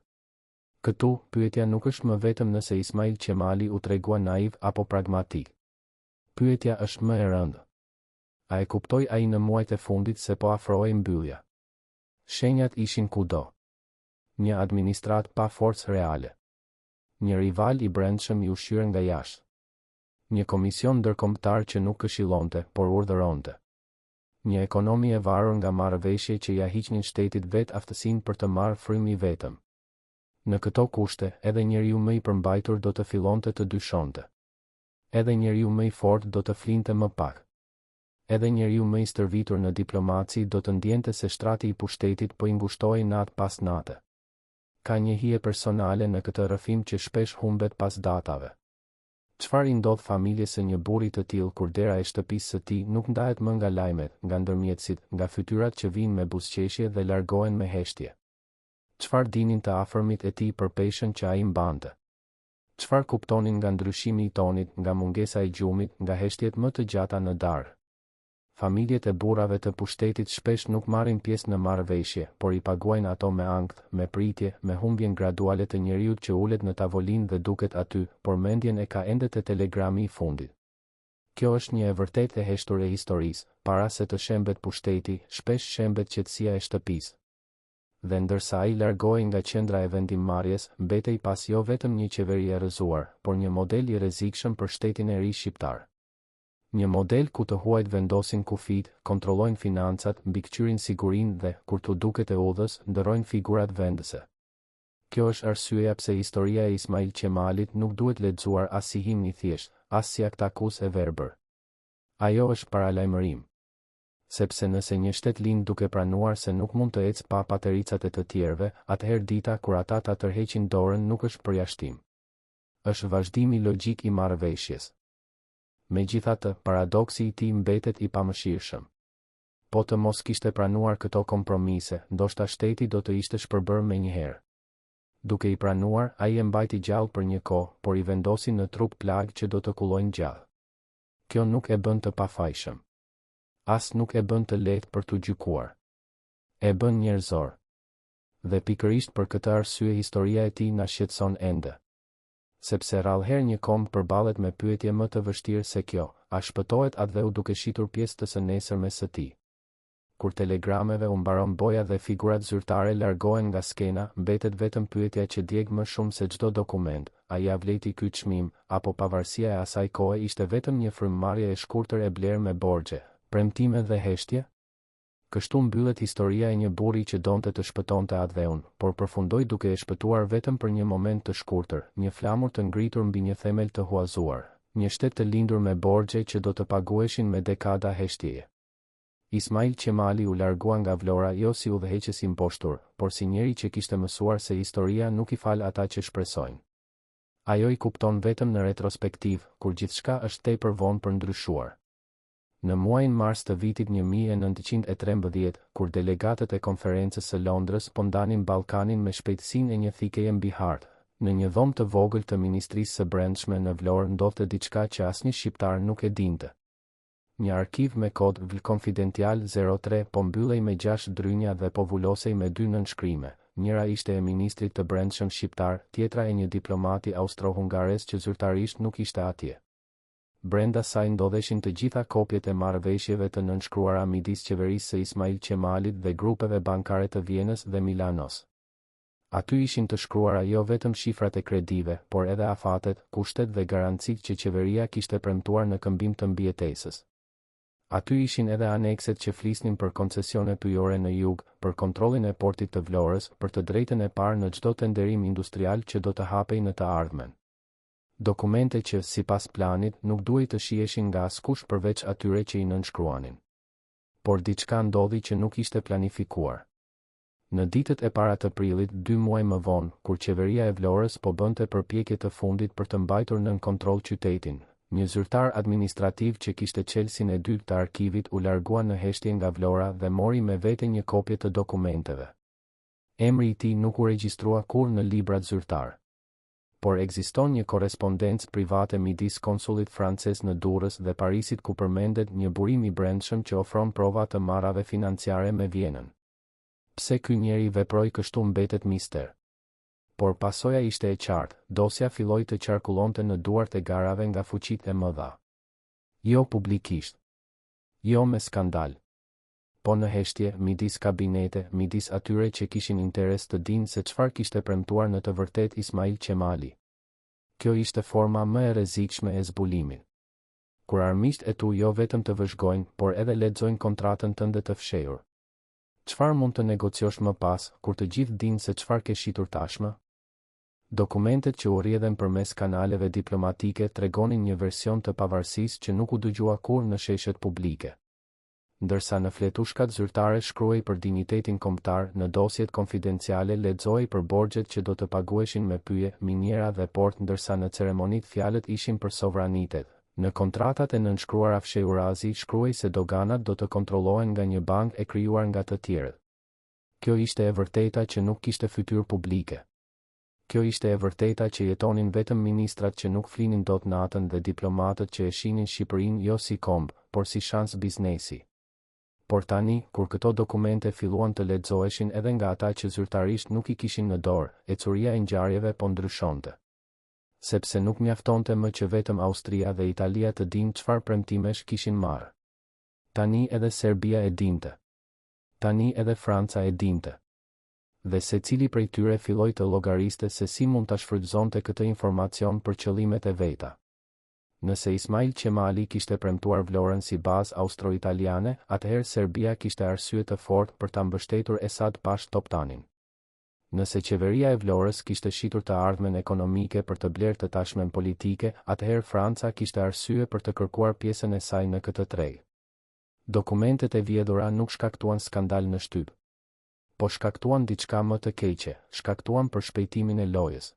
Këtu, pyetja nuk është më vetëm nëse Ismail Qemali u tregua naiv apo pragmatik. Pyetja është më e rëndë. A e kuptoi ai në muajt e fundit se po afrohej mbyllja? Shenjat ishin kudo. Një administratë pa forcë reale. Një rival i brendshëm i ushqyer nga jashtë. Një komision ndërkombëtar që nuk këshillonte, por urdhëronte. Një ekonomi e varur nga marrëveshje që ia hiqnin shtetit vetë aftësinë për të marrë frymë i vetëm. Në këto kushte, edhe njeriu më i përmbajtur do të fillonte të dyshonte. Edhe njeriu më i fortë do të flinte më pak. Edhe njeriu më i stërvitur në diplomaci do të ndjente se shtrati i pushtetit po i ngushtohej natë pas nate. Ka një hije personale në këtë rrëfim që shpesh humbet pas datave. Çfarë i ndodh familjes së një burri të tillë kur dera e shtëpisë së tij nuk ndahet më nga lajmet, nga ndërmjetësit, nga fytyrat që vijnë me buzëqeshje dhe largohen me heshtje? Çfarë dinin të afërmit e tij për peshën që ai mbante? Çfarë kuptonin nga ndryshimi i tonit, nga mungesa e gjumit, nga heshtjet më të gjata në darkë? Familjet e burrave të pushtetit shpesh nuk marrin pjesë në marrëveshje, por i paguajnë ato me ankth, me pritje, me humbjen graduale të njeriut që ulet në tavolinë dhe duket aty, por mendjen e ka ende te telegrami i fundit. Kjo është një e vërtetë e heshtur e historisë, para se të shembet pushteti, shpesh shembet qetësia e shtëpisë. Dhe ndërsa ai largohej nga qendra e vendimmarrjes, mbetej pas jo vetëm një qeveri e rrëzuar, por një model i rrezikshëm për shtetin e ri shqiptar. Një model ku të huajt vendosin kufijtë, kontrollojnë financat, mbikëqyrin sigurinë dhe, kur t'u duket e udhës, ndërrojnë figurat vendëse. Kjo është arsyeja pse historia e Ismail Qemalit nuk duhet lexuar as si himn i thjeshtë, as si aktakuzë e verbër. Ajo është paralajmërim. Sepse nëse një shtet lind duke pranuar se nuk mund të ecë pa patericat e të tjerëve, atëherë dita kur ata ta tërheqin dorën nuk është përjashtim. Është vazhdimi logjik i marrëveshjes. Megjithatë, paradoksi i tij mbetet i pamëshirshëm. Po të mos kishte pranuar këto kompromise, ndoshta shteti do të ishte shpërbërë menjëherë. Duke i pranuar, ai e mbajti gjallë për një kohë, por i vendosi në trup plagë që do të kullojnë gjatë. Kjo nuk e bën të pafajshëm. As nuk e bën të lehtë për t'u gjykuar. E bën njerëzor. Dhe pikërisht për këtë arsye historia e tij na shqetëson ende. Sepse rrallëherë një komb përballet me pyetje më të vështirë se kjo, a shpëtohet atdheu duke shitur pjesë të së nesërmes së tij? Kur telegrameve u mbaron boja dhe figurat zyrtare largohen nga skena, mbetet vetëm pyetja që djeg më shumë se çdo dokument, a ia vlejti ky çmim, apo pavarësia e asaj kohe ishte vetëm një frymëmarrje e shkurtër e blerë me borxhe, premtime dhe heshtje? Kështu mbyllet historia e një burri që donte të shpëtonte atdheun, por përfundoi duke e shpëtuar vetëm për një moment të shkurtër, një flamur të ngritur mbi një themel të huazuar, një shtet të lindur me borxhe që do të paguheshin me dekada heshtjeje. Ismail Qemali u largua nga Vlora jo si udhëheqës i mposhtur, por si njeri që kishte mësuar se historia nuk i fal ata që shpresojnë. Ajo i kupton vetëm në retrospektivë, kur gjithçka është tepër vonë për ndryshuar. Në muajin mars të vitit 1913, kur delegatët e Konferencës së Londrës po ndanin Ballkanin me shpejtësinë e një thikeje mbi hartë, në një dhomë të vogël të Ministrisë së Brendshme në Vlorë ndodhte diçka që asnjë shqiptar nuk e dinte. Një arkiv me kod VL Konfidential 03 po mbyllej me gjashtë drynja dhe po vulosej me dy nënshkrime, njëra ishte e ministrit të Brendshëm shqiptar, tjetra e një diplomati austro-hungarez që zyrtarisht nuk ishte atje. Brenda saj ndodheshin të gjitha kopjet e marrëveshjeve të nënshkruara midis qeverisë së Ismail Qemalit dhe grupeve bankare të Vjenës dhe Milanos. Aty ishin të shkruara jo vetëm shifrat e kredive, por edhe afatet, kushtet dhe garancitë që qeveria kishte premtuar në këmbim të mbijetesës. Aty ishin edhe anekset që flisnin për koncesione pyjore në jug, për kontrollin e portit të Vlorës, për të drejtën e parë në çdo tenderim industrial që do të hapej në të ardhmen. Dokumente që, sipas planit, nuk duhej të shiheshin nga askush përveç atyre që i nënshkruanin. Por diçka ndodhi që nuk ishte planifikuar. Në ditët e para të prillit, dy muaj më vonë, kur qeveria e Vlorës po bënte përpjekje të fundit për të mbajtur nën kontroll qytetin, një zyrtar administrativ që kishte çelësin e dytë të arkivit u largua në heshtje nga Vlora dhe mori me vete një kopje të dokumenteve. Emri i tij nuk u regjistrua kurrë në librat zyrtarë. Por ekziston një korrespondencë private midis konsullit francez në Durrës dhe Parisit ku përmendet një burim i brendshëm që ofron prova të marrave financiare me Vjenën. Pse ky njeri veproi kështu mbetet mister. Por pasoja ishte e qartë, dosja filloi të qarkullonte në duart e garave nga fuqitë e mëdha. Jo publikisht. Jo me skandal. Po në heshtje, midis kabinete, midis atyre që kishin interes të dinë se çfarë kishte premtuar në të vërtetë Ismail Qemali. Kjo ishte forma më e rrezikshme e zbulimit. Kur armiqtë e tu jo vetëm të vëzhgojnë, por edhe lexojnë kontratën tënde të fshehur. Çfarë mund të negociosh më pas, kur të gjithë dinë se çfarë ke shitur tashmë? Dokumentet që u rrjedhën përmes kanaleve diplomatike tregonin një version të pavarësisë që nuk u dëgjua kurrë në sheshet publike. Ndërsa në fletushkat zyrtare shkruhej për dinjitetin kombëtar, në dosjet konfidenciale lexohej për borxhet që do të paguheshin me pyje, miniera dhe port ndërsa në ceremonitë fjalët ishin për sovranitet, Në kontratat e nënshkruara fshehurazi shkruhej se doganat do të kontrollohen nga një bankë e krijuar nga të tjerët. Kjo ishte e vërteta që nuk kishte fytyrë publike. Kjo ishte e vërteta që jetonin vetëm ministrat që nuk flinin dot natën dhe diplomatët që e shihnin Shqipërinë jo si komb, por si shans biznesi. Por tani, kur këto dokumente filluan të lexoheshin edhe nga ata që zyrtarisht nuk i kishin në dorë, ecuria e ngjarjeve po ndryshonte. Sepse nuk mjaftonte më që vetëm Austria dhe Italia të dinë çfarë premtimesh kishin marrë. Tani edhe Serbia e dinte. Tani edhe Franca e dinte. Dhe secili prej tyre filloi të llogariste se si mund ta shfrytëzonte këtë informacion për qëllimet e veta. Nëse Ismail Qemali kishte premtuar Vlorën si bazë austro-italiane, atëherë Serbia kishte arsye të fortë për ta mbështetur Esad Pashë Toptanin. Nëse qeveria e Vlorës kishte shitur të ardhmen ekonomike për të blerë të tashmen politike, atëherë Franca kishte arsye për të kërkuar pjesën e saj në këtë treg. Dokumentet e vjedhura nuk shkaktuan skandal në shtyp. Po shkaktuan diçka më të keqe, shkaktuan përshpejtimin e lojës.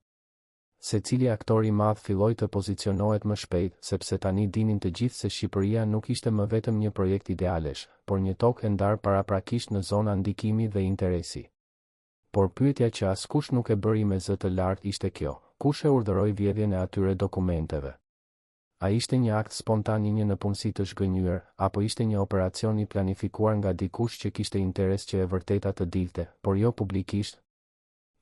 Secili aktor i madh filloi të pozicionohet më shpejt, sepse tani dinin të gjithë se Shqipëria nuk ishte më vetëm një projekt idealesh, por një tokë e ndarë paraprakisht në zona ndikimi dhe interesi. Por pyetja që askush nuk e bëri me zë të lartë ishte kjo, kush e urdhëroi vjedhjen e atyre dokumenteve? A ishte një akt spontan i një nëpunësi të zhgënjyer, apo ishte një operacion i planifikuar nga dikush që kishte interes që e vërteta të dilte, por jo publikisht?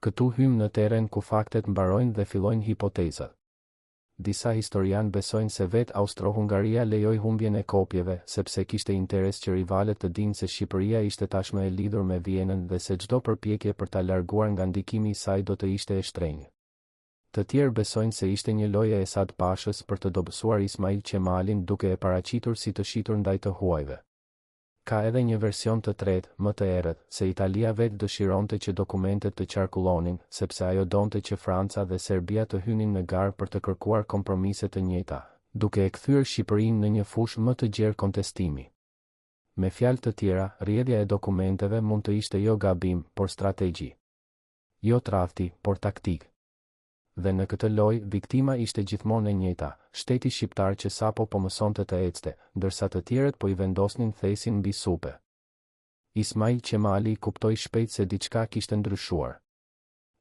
Këtu hyjmë në terren ku faktet mbarojnë dhe fillojnë hipotezat. Disa historianë besojnë se vetë Austro-Hungaria lejoi humbjen e kopjeve, sepse kishte interes që rivalët të dinë se Shqipëria ishte tashmë e lidhur me Vjenën dhe se çdo përpjekje për ta larguar nga ndikimi i saj do të ishte e shtrenjtë. Të tjerë besojnë se ishte një lojë e Esad Pashës për të dobësuar Ismail Qemalin duke e paraqitur si të shitur ndaj të huajve. Ka edhe një version të tretë, më të errët, se Italia vetë dëshironte që dokumentet të qarkullonin, sepse ajo donte që Franca dhe Serbia të hynin në garë për të kërkuar kompromise të njëjta, duke e kthyer Shqipërinë në një fushë më të gjerë kontestimi. Me fjalë të tjera, rrjedhja e dokumenteve mund të ishte jo gabim, por strategji. Jo tradhti, por taktikë. Dhe në këtë lojë, viktima ishte gjithmonë e njëjta, shteti shqiptar që sapo po mësonte të ecte, ndërsa të tjerët po i vendosnin thesin mbi supe. Ismail Qemali kuptoi shpejt se diçka kishte ndryshuar.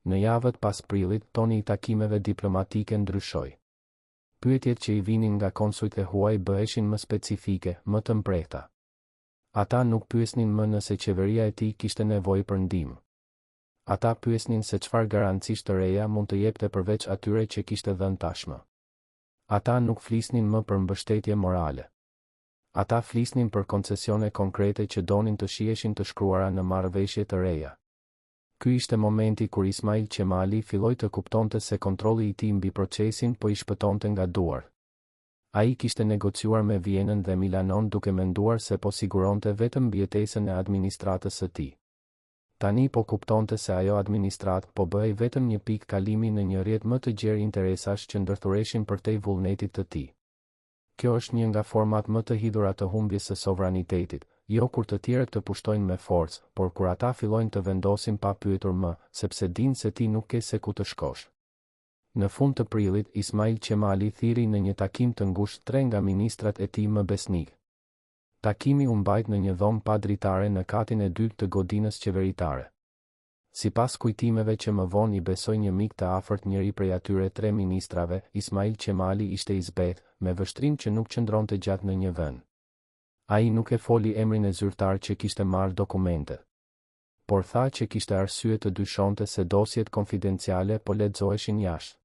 Në javët pas prillit, toni i takimeve diplomatike ndryshoi. Pyetjet që i vinin nga konsujt e huaj bëheshin më specifike, më të mprehta. Ata nuk pyesnin më nëse qeveria e tij kishte nevojë për ndihmë. Ata pyesnin se çfarë garancish të reja mund të jepte përveç atyre që kishte dhënë tashmë. Ata nuk flisnin më për mbështetje morale. Ata flisnin për koncesione konkrete që donin të shiheshin të shkruara në marrëveshje të reja. Ky ishte momenti kur Ismail Qemali filloi të kuptonte se kontrolli i tij mbi procesin po i shpëtonte nga duart. Ai kishte negociuar me Vjenën dhe Milanon duke menduar se po siguronte vetëm mbijetesën e administratës së tij. Tani po kuptonte se ajo administratë po bëhej vetëm një pikë kalimi në një rrjet më të gjerë interesash që ndërthureshin përtej vullnetit të tij. Kjo është një nga format më të hidhura të humbjes së sovranitetit, jo kur të tjerët të pushtojnë me forcë, por kur ata fillojnë të vendosin pa pyetur më, sepse dinë se ti nuk ke se ku të shkosh. Në fund të prillit, Ismail Qemali thirri në një takim të ngushtë tre nga ministrat e tij më besnikë. Takimi u mbajt në një dhomë pa dritare në katin e dytë të godinës qeveritare. Sipas kujtimeve që më vonë i besoi një mik të afërt njëri prej atyre tre ministrave, Ismail Qemali ishte i zbehtë, me vështrim që nuk qëndronte gjatë në një vend. Ai nuk e foli emrin e zyrtar që kishte marrë dokumentet. Por tha që kishte arsye të dyshonte se dosjet konfidenciale po lexoheshin jashtë.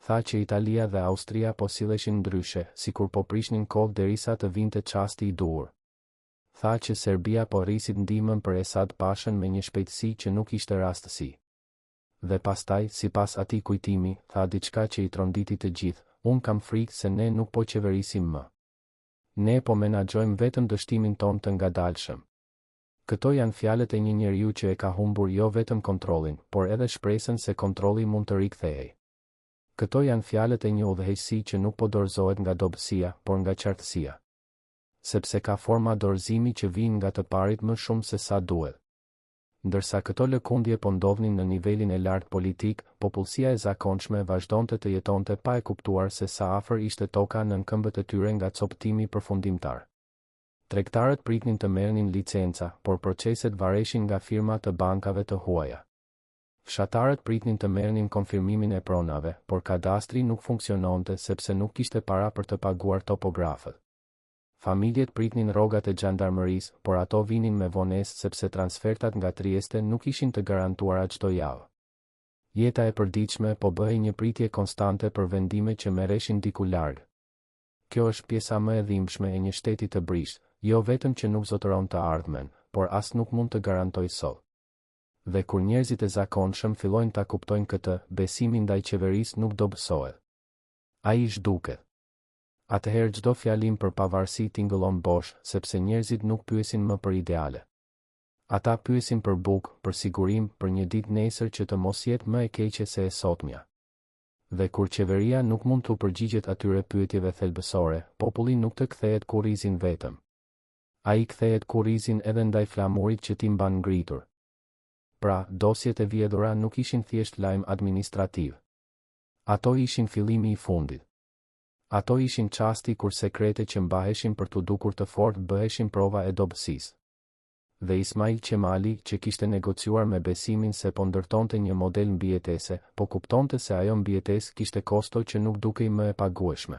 Tha që Italia dhe Austria po silleshin ndryshe, sikur po prishnin kohë derisa të vinte çasti i duhur. Tha që Serbia po rrisit ndihmën për Esad Pashën me një shpejtësi që nuk ishte rastësi. Dhe pastaj, sipas atij kujtimi, tha diçka që i tronditi të gjithë, Unë kam frikë se ne nuk po qeverisim më. Ne po menaxhojmë vetëm dështimin tonë të ngadalshëm. Këto janë fjalët e një njeriu që e ka humbur jo vetëm kontrollin, por edhe shpresën se kontrolli mund të rikthehej. Këto janë fjalët e një udhëheqësi që nuk po dorëzohet nga dobësia, por nga qartësia. Sepse ka forma dorëzimi që vijnë nga të parit më shumë se sa duhet. Ndërsa këto lëkundje po ndodhnin në nivelin e lartë politik, popullsia e zakonshme vazhdonte të jetonte pa e kuptuar se sa afër ishte toka nën këmbët e tyre nga copëtimi përfundimtar. Tregtarët pritnin të merrnin licenca, por proceset vareshin nga firma të bankave të huaja. Fshatarët pritnin të merrnin konfirmimin e pronave, por kadastri nuk funksiononte sepse nuk kishte para për të paguar topografët. Familjet pritnin rrogat e xhandarmërisë, por ato vinin me vonesë sepse transfertat nga Trieste nuk ishin të garantuara çdo javë. Jeta e përditshme po bëhej një pritje konstante për vendime që merreshin diku larg. Kjo është pjesa më e dhimbshme e një shteti të brishtë, jo vetëm që nuk zotëron të ardhmen, por as nuk mund të garantojë sot. Dhe kur njerëzit e zakonshëm fillojnë ta kuptojnë këtë, besimi ndaj qeverisë nuk dobësohet. Ai zhduket. Atëherë çdo fjalim për pavarësi tingëllon bosh, sepse njerëzit nuk pyesin më për ideale. Ata pyesin për bukë, për sigurim, për një ditë nesër që të mos jetë më e keqe se e sotmja. Dhe kur qeveria nuk mund t'u përgjigjet atyre pyetjeve thelbësore, populli nuk të kthehet kurrizin vetëm. Ai kthehet kurrizin edhe ndaj flamurit që ti mban ngritur. Pra, dosjet e vjedhura nuk ishin thjesht lajm administrativ. Ato ishin fillimi i fundit. Ato ishin çasti kur sekrete që mbaheshin për t'u dukur të fortë bëheshin prova e dobësisë. Dhe Ismail Qemali, që kishte negociuar me besimin se po ndërtonte një model mbijetese, po kuptonte se ajo mbijetesë kishte kosto që nuk dukej më e pagueshme.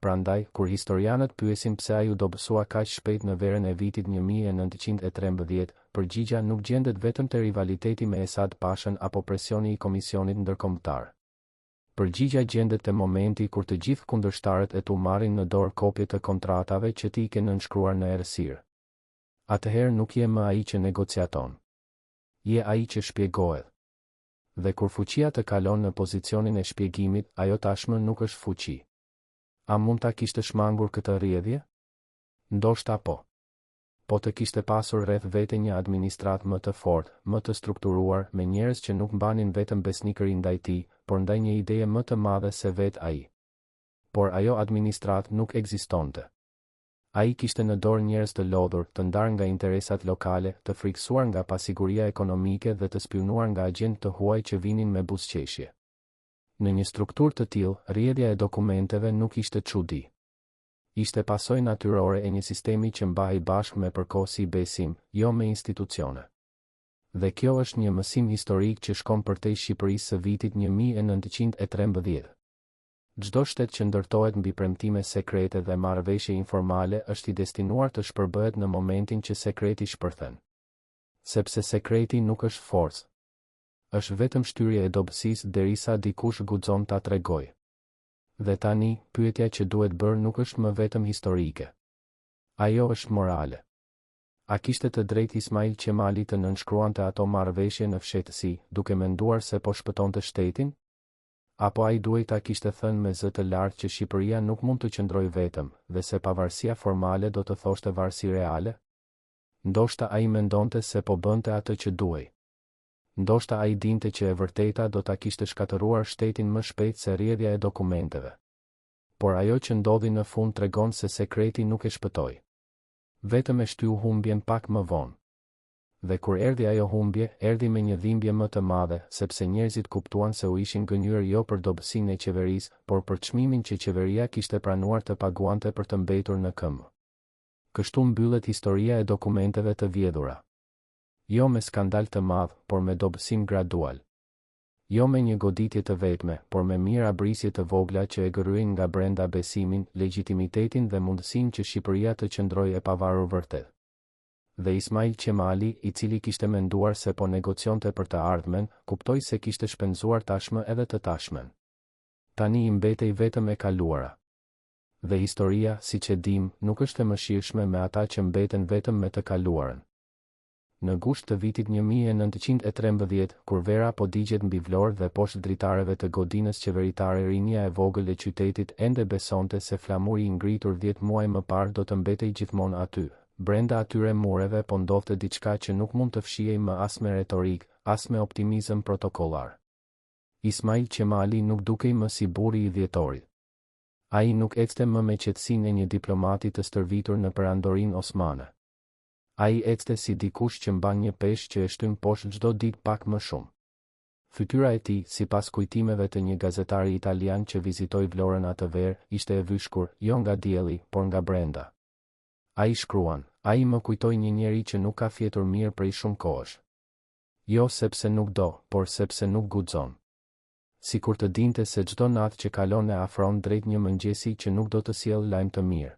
Prandaj, kur historianët pyesin pse ai u dobësua kaq shpejt në verën e vitit 1913, përgjigja nuk gjendet vetëm te rivaliteti me Esad Pashën apo presioni i Komisionit Ndërkombëtar. Përgjigja gjendet te momenti kur të gjithë kundërshtarët e tu marrin në dorë kopje të kontratave që ti i ke nënshkruar në errësirë. Atëherë nuk je më ai që negociaton. Je ai që shpjegohet. Dhe kur fuqia të kalon në pozicionin e shpjegimit, ajo tashmë nuk është fuqi. A mund ta kishte shmangur këtë rrjedhje? Ndoshta po. Po të kishte pasur rreth vete një administratë më të fortë, më të strukturuar, me njerëz që nuk mbanin vetëm besnikëri ndaj tij, por ndaj një ideje më të madhe se vetë ai. Por ajo administratë nuk ekzistonte. Ai kishte në dorë njerëz të lodhur, të ndarë nga interesat lokale, të frikësuar nga pasiguria ekonomike dhe të spiunuar nga agjentë të huaj që vinin me buzëqeshje. Në një strukturë të tillë, rrjedhja e dokumenteve nuk ishte çudi. Ishte pasojë natyrore e një sistemi që mbahej bashkë me përkohësi besim, jo me institucione. Dhe kjo është një mësim historik që shkon përtej Shqipërisë së vitit 1913. Çdo shtet që ndërtohet mbi premtime sekrete dhe marrëveshje informale është i destinuar të shpërbëhet në momentin që sekreti shpërthen. Sepse sekreti nuk është forcë. Është vetëm shtyrje e dobësisë derisa dikush guxon ta tregojë. Dhe tani, pyetja që duhet bërë nuk është më vetëm historike. Ajo është morale. A kishte të drejtë Ismail Qemali të nënshkruante ato marrëveshje në fshehtësi, duke menduar se po shpëtonte shtetin? Apo ai duhej ta kishte thënë me zë të lartë që Shqipëria nuk mund të qëndrojë vetëm, dhe se pavarësia formale do të thoshte varësi reale? Ndoshta ai mendonte se po bënte atë që duhej. Ndoshta ai dinte që e vërteta do ta kishte shkatërruar shtetin më shpejt se rrjedhja e dokumenteve. Por ajo që ndodhi në fund tregon se sekreti nuk e shpëtoi. Vetëm e shtyu humbjen pak më vonë. Dhe kur erdhi ajo humbje, erdhi me një dhimbje më të madhe, sepse njerëzit kuptuan se u ishin gënjyer jo për dobësinë e qeverisë, por për çmimin që qeveria kishte pranuar të paguante për të mbetur në këmbë. Kështu mbyllet historia e dokumenteve të vjedhura. Jo me skandal të madh, por me dobësim gradual. Jo me një goditje të vetme, por me mijëra brisje të vogla që e gërryejnë nga brenda besimin, legjitimitetin dhe mundësinë që Shqipëria të qëndrojë e pavarur vërtet. Dhe Ismail Qemali, i cili kishte menduar se po negocionte për të ardhmen, kuptoi se kishte shpenzuar tashmë edhe të tashmen. Tani i mbetej vetëm e kaluara. Dhe historia, siç e dimë, nuk është e mëshirshme me ata që mbeten vetëm me të kaluarën. Në gusht të vitit 1913, kur vera po digjet mbi Vlorë dhe poshtë dritareve të godinës qeveritare rinia e vogël e qytetit ende besonte se flamuri i ngritur dhjetë muaj më parë do të mbetej gjithmonë aty, brenda atyre mureve po ndodhte diçka që nuk mund të fshihej më as me retorikë, as me optimizëm protokollar. Ismail Qemali nuk dukej më si burri i dhjetorit. Ai nuk ecte më me qetësinë e një diplomati të stërvitur në Perandorinë Osmane. Ai ecte si dikush që mban një peshë që e shtyn poshtë çdo ditë pak më shumë. Fytyra e tij, sipas kujtimeve të një gazetari italian që vizitoi Vlorën atë verë, ishte e vyshkur, jo nga dielli, por nga brenda. Ai shkruan, Ai më kujtoi një njeri që nuk ka fjetur mirë prej shumë kohësh. Jo sepse nuk do, por sepse nuk guxon. Sikur të dinte se çdo natë që kalon e afron drejt një mëngjesi që nuk do të sjellë lajm të mirë.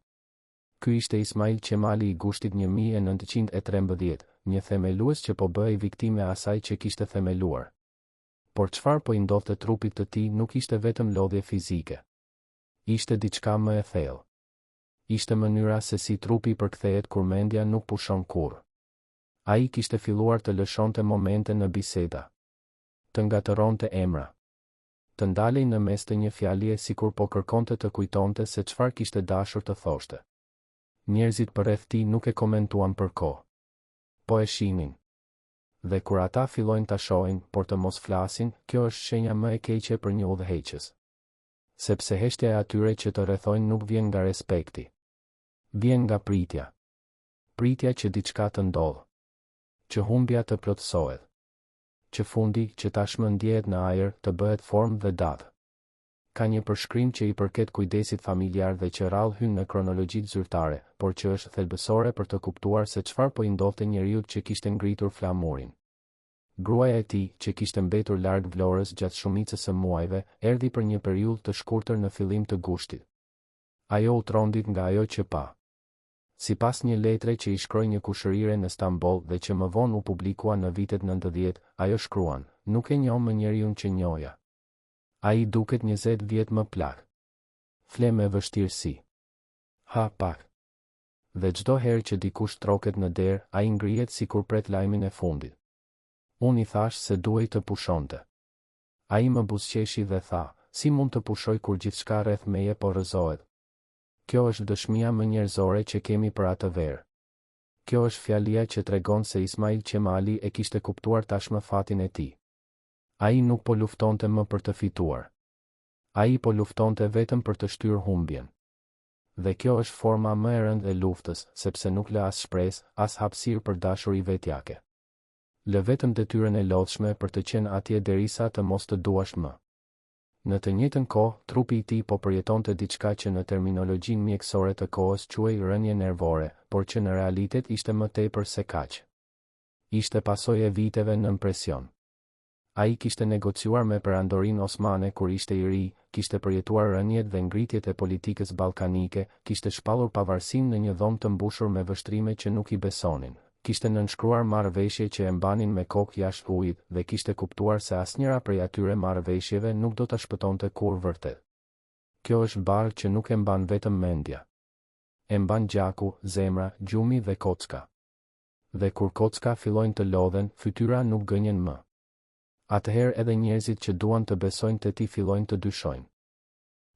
Ky ishte Ismail Qemali i gushtit 1913, një themelues që po bëhej viktimë e asaj që kishte themeluar. Por çfarë po i ndodhte trupit të tij nuk ishte vetëm lodhje fizike. Ishte diçka më e thellë. Ishte mënyra se si trupi përkthehet kur mendja nuk pushon kurrë. Ai kishte filluar të lëshonte momente në biseda. Të ngatërronte emra. Të ndalej në mes të një fjalie sikur po kërkonte të kujtonte se çfarë kishte dashur të thoshte. Njerëzit përreth tij nuk e komentuan për kohë. Po e shihnin. Dhe kur ata fillojnë ta shohin, por të mos flasin, kjo është shenja më e keqe për një udhëheqës. Sepse heshtja e atyre që të rrethojnë nuk vjen nga respekti. Vjen nga pritja. Pritja që diçka të ndodhë. Që humbja të plotësohet. Që fundi, që tashmë ndjehet në ajër, të bëhet formë dhe datë. Ka një përshkrim që i përket kujdesit familjar dhe që rrallë hyn në kronologjitë zyrtare, por që është thelbësore për të kuptuar se çfarë po i ndodhte njeriut që kishte ngritur flamurin. Gruaja e tij, që kishte mbetur larg Vlorës gjatë shumicës së muajve, erdhi për një periudhë të shkurtër në fillim të gushtit. Ajo u trondit nga ajo që pa. Sipas një letre që i shkroi një kushërire në Stamboll dhe që më vonë u publikua në vitet 90, ajo shkruan, Nuk e njoh më njeriun që njohja. Ai duket 20 vjet më plak. Fle me vështirësi. Ha pak. Dhe çdo herë që dikush troket në derë, ai ngrihet sikur pret lajmin e fundit. Unë i thashë se duhej të pushonte. Ai më buzëqeshi dhe tha, Si mund të pushoj kur gjithçka rreth meje po rrëzohet? Kjo është dëshmia më njerëzore që kemi për atë verë. Kjo është fjalia që tregon se Ismail Qemali e kishte kuptuar tashmë fatin e tij. Ai nuk po luftonte më për të fituar. Ai po luftonte vetëm për të shtyrë humbjen. Dhe kjo është forma më e rëndë e luftës, sepse nuk lë as shpresë, as hapësirë për dashuri vetjake. Lë vetëm detyrën e lodhshme për të qenë atje derisa të mos të duash më. Në të njëjtën kohë, trupi i tij po përjetonte diçka që në terminologjinë mjekësore të kohës quhej rënie nervore, por që në realitet ishte më tepër se kaq. Ishte pasojë e viteve nën presion. Ai kishte negociuar me Perandorinë Osmane kur ishte i ri, kishte përjetuar rëniet dhe ngritjet e politikës ballkanike, kishte shpallur pavarësinë në një dhomë të mbushur me vështrime që nuk i besonin. Kishte nënshkruar marrëveshje që e mbanin me kokë jashtë ujit dhe kishte kuptuar se asnjëra prej atyre marrëveshjeve nuk do ta shpëtonte kurrë vërtet. Kjo është barrë që nuk e mban vetëm mendja. E mban gjaku, zemra, gjumi dhe kocka. Dhe kur kocka fillojnë të lodhen, fytyra nuk gënjen më. Atëherë edhe njerëzit që duan të besojnë te ti fillojnë të dyshojnë.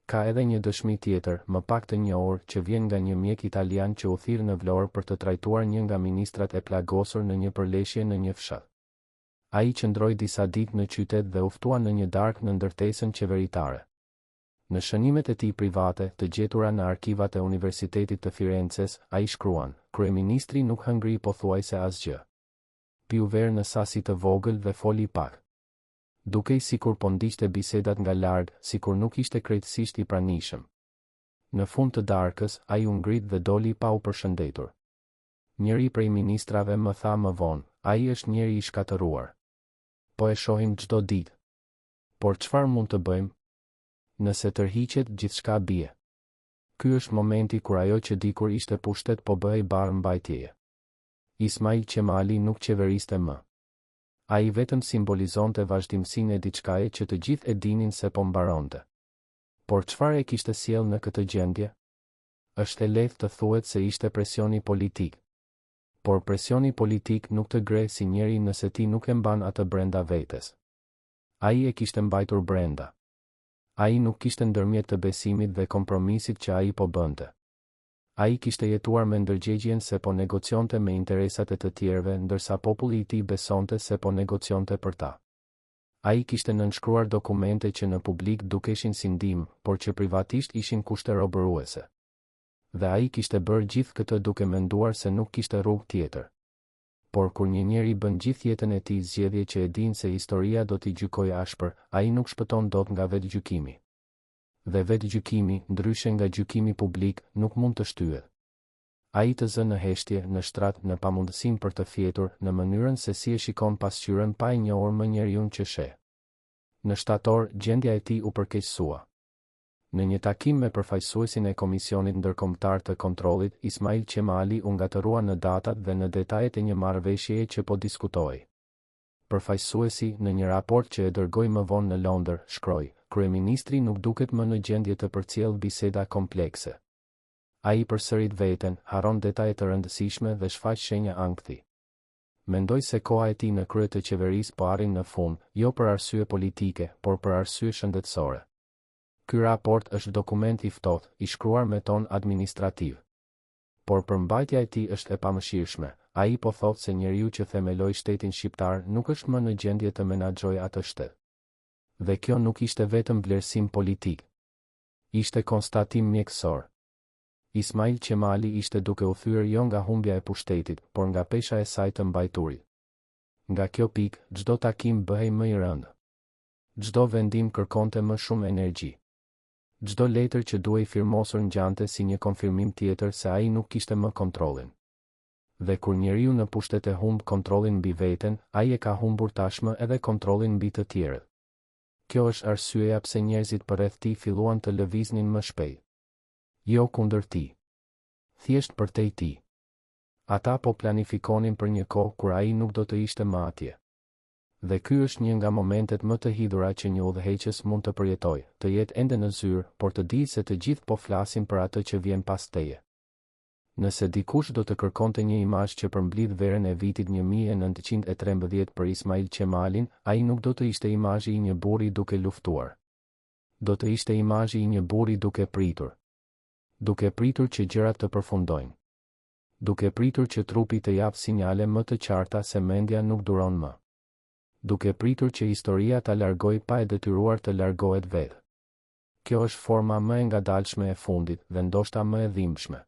Ka edhe një dëshmi tjetër, më pak të njohur, që vjen nga një mjek italian që u thirr në Vlorë për të trajtuar një nga ministrat e plagosur në një përleshje në një fshat. Ai qëndroi disa ditë në qytet dhe u ftua në një darkë në ndërtesën qeveritare. Në shënimet e tij private, të gjetura në arkivat e Universitetit të Firences, ai shkruan, Kryeministri nuk hëngri pothuajse asgjë. Piu verë në sasi të vogël dhe foli pak. Dukej sikur po ndiqte bisedat nga larg, sikur nuk ishte krejtësisht i pranishëm. Në fund të darkës, ai u ngrit dhe doli pa u përshëndetur. Njëri prej ministrave më tha më vonë, Ai është njeri i shkatërruar. Po e shohim çdo ditë. Por çfarë mund të bëjmë? Nëse tërhiqet, gjithçka bie. Ky është momenti kur ajo që dikur ishte pushtet po bëhej barrë mbajtjeje. Ismail Qemali nuk qeveriste më. Ai vetëm simbolizonte vazhdimësinë e diçkaje që të gjithë e dinin se po mbaronte. Por çfarë e kishte sjellë në këtë gjendje? Është e lehtë të thuhet se ishte presioni politik. Por presioni politik nuk të greh si njeri nëse ti nuk e mban atë brenda vetes. Ai e kishte mbajtur brenda. Ai nuk kishte ndërmjet të besimit dhe kompromisit që ai po bënte. Ai kishte jetuar me ndërgjegjien se po negocionte me interesat e të tjerëve ndërsa populli i tij besonte se po negocionte për ta. Ai kishte nënshkruar dokumente që në publik dukeshin si ndihmë, por që privatisht ishin kushte robëruese. Dhe ai kishte bërë gjithë këtë duke menduar se nuk kishte rrugë tjetër. Por kur një njeri bën gjithë jetën e tij zgjedhje që e din se historia do t'i gjykojë ashpër, ai nuk shpëton dot nga vetëgjykimi. Dhe vetëgjykimi, ndryshe nga gjykimi publik, nuk mund të shtyhet. Ai të zë në heshtje, në shtrat, në pamundësinë për të fjetur, në mënyrën se si e shikon pasqyrën pa e njohur më njeriun që sheh. Në shtator, gjendja e tij u përkeqësua. Në një takim me përfaqësuesin e Komisionit Ndërkombëtar të Kontrollit, Ismail Qemali u ngatërrua në datat dhe në detajet e një marrëveshjeje që po diskutohej. Përfaqësuesi, në një raport që e dërgoi më vonë në Londër, shkroi, Kryeministri nuk duket më në gjendje të përcjellë biseda komplekse. Ai përsërit veten, harron detaje të rëndësishme dhe shfaq shenja ankthi. Mendoj se koha e tij në krye të qeverisë po arrin në fund, jo për arsye politike, por për arsye shëndetësore. Ky raport është dokument i ftohtë, i shkruar me ton administrativ. Por përmbajtja e tij është e pamëshirshme, ai po thotë se njeriu që themeloi shtetin shqiptar nuk është më në gjendje të menaxhojë atë shtet. Dhe kjo nuk ishte vetëm vlerësim politik. Ishte konstatim mjekësor. Ismail Qemali ishte duke u thyer jo nga humbja e pushtetit, por nga pesha e saj të mbajturit. Nga kjo pikë, çdo takim bëhej më i rëndë. Çdo vendim kërkonte më shumë energji. Çdo letër që duhej firmosur ngjante si një konfirmim tjetër se ai nuk kishte më kontrollin. Dhe kur njeriu në pushtet e humb kontrollin mbi veten, ai e ka humbur tashmë edhe kontrollin mbi të tjerët. Kjo është arsyeja pse njerëzit përreth tij filluan të lëviznin më shpejt. Jo kundër tij. Thjesht përtej tij. Ata po planifikonin për një kohë kur ai nuk do të ishte më atje. Dhe ky është një nga momentet më të hidhura që një udhëheqës mund të përjetojë, të jetë ende në zyrë, por të dijë se të gjithë po flasin për atë që vjen pas teje. Nëse dikush do të kërkonte një imazh që përmblidh verën e vitit 1913 për Ismail Qemalin, ai nuk do të ishte imazhi i një burri duke luftuar. Do të ishte imazhi i një burri duke pritur. Duke pritur që gjërat të përfundojnë. Duke pritur që trupi të japë sinjale më të qarta se mendja nuk duron më. Duke pritur që historia ta largojë pa e detyruar të largohet vetë. Kjo është forma më e ngadalshme e fundit dhe ndoshta më e dhimbshme.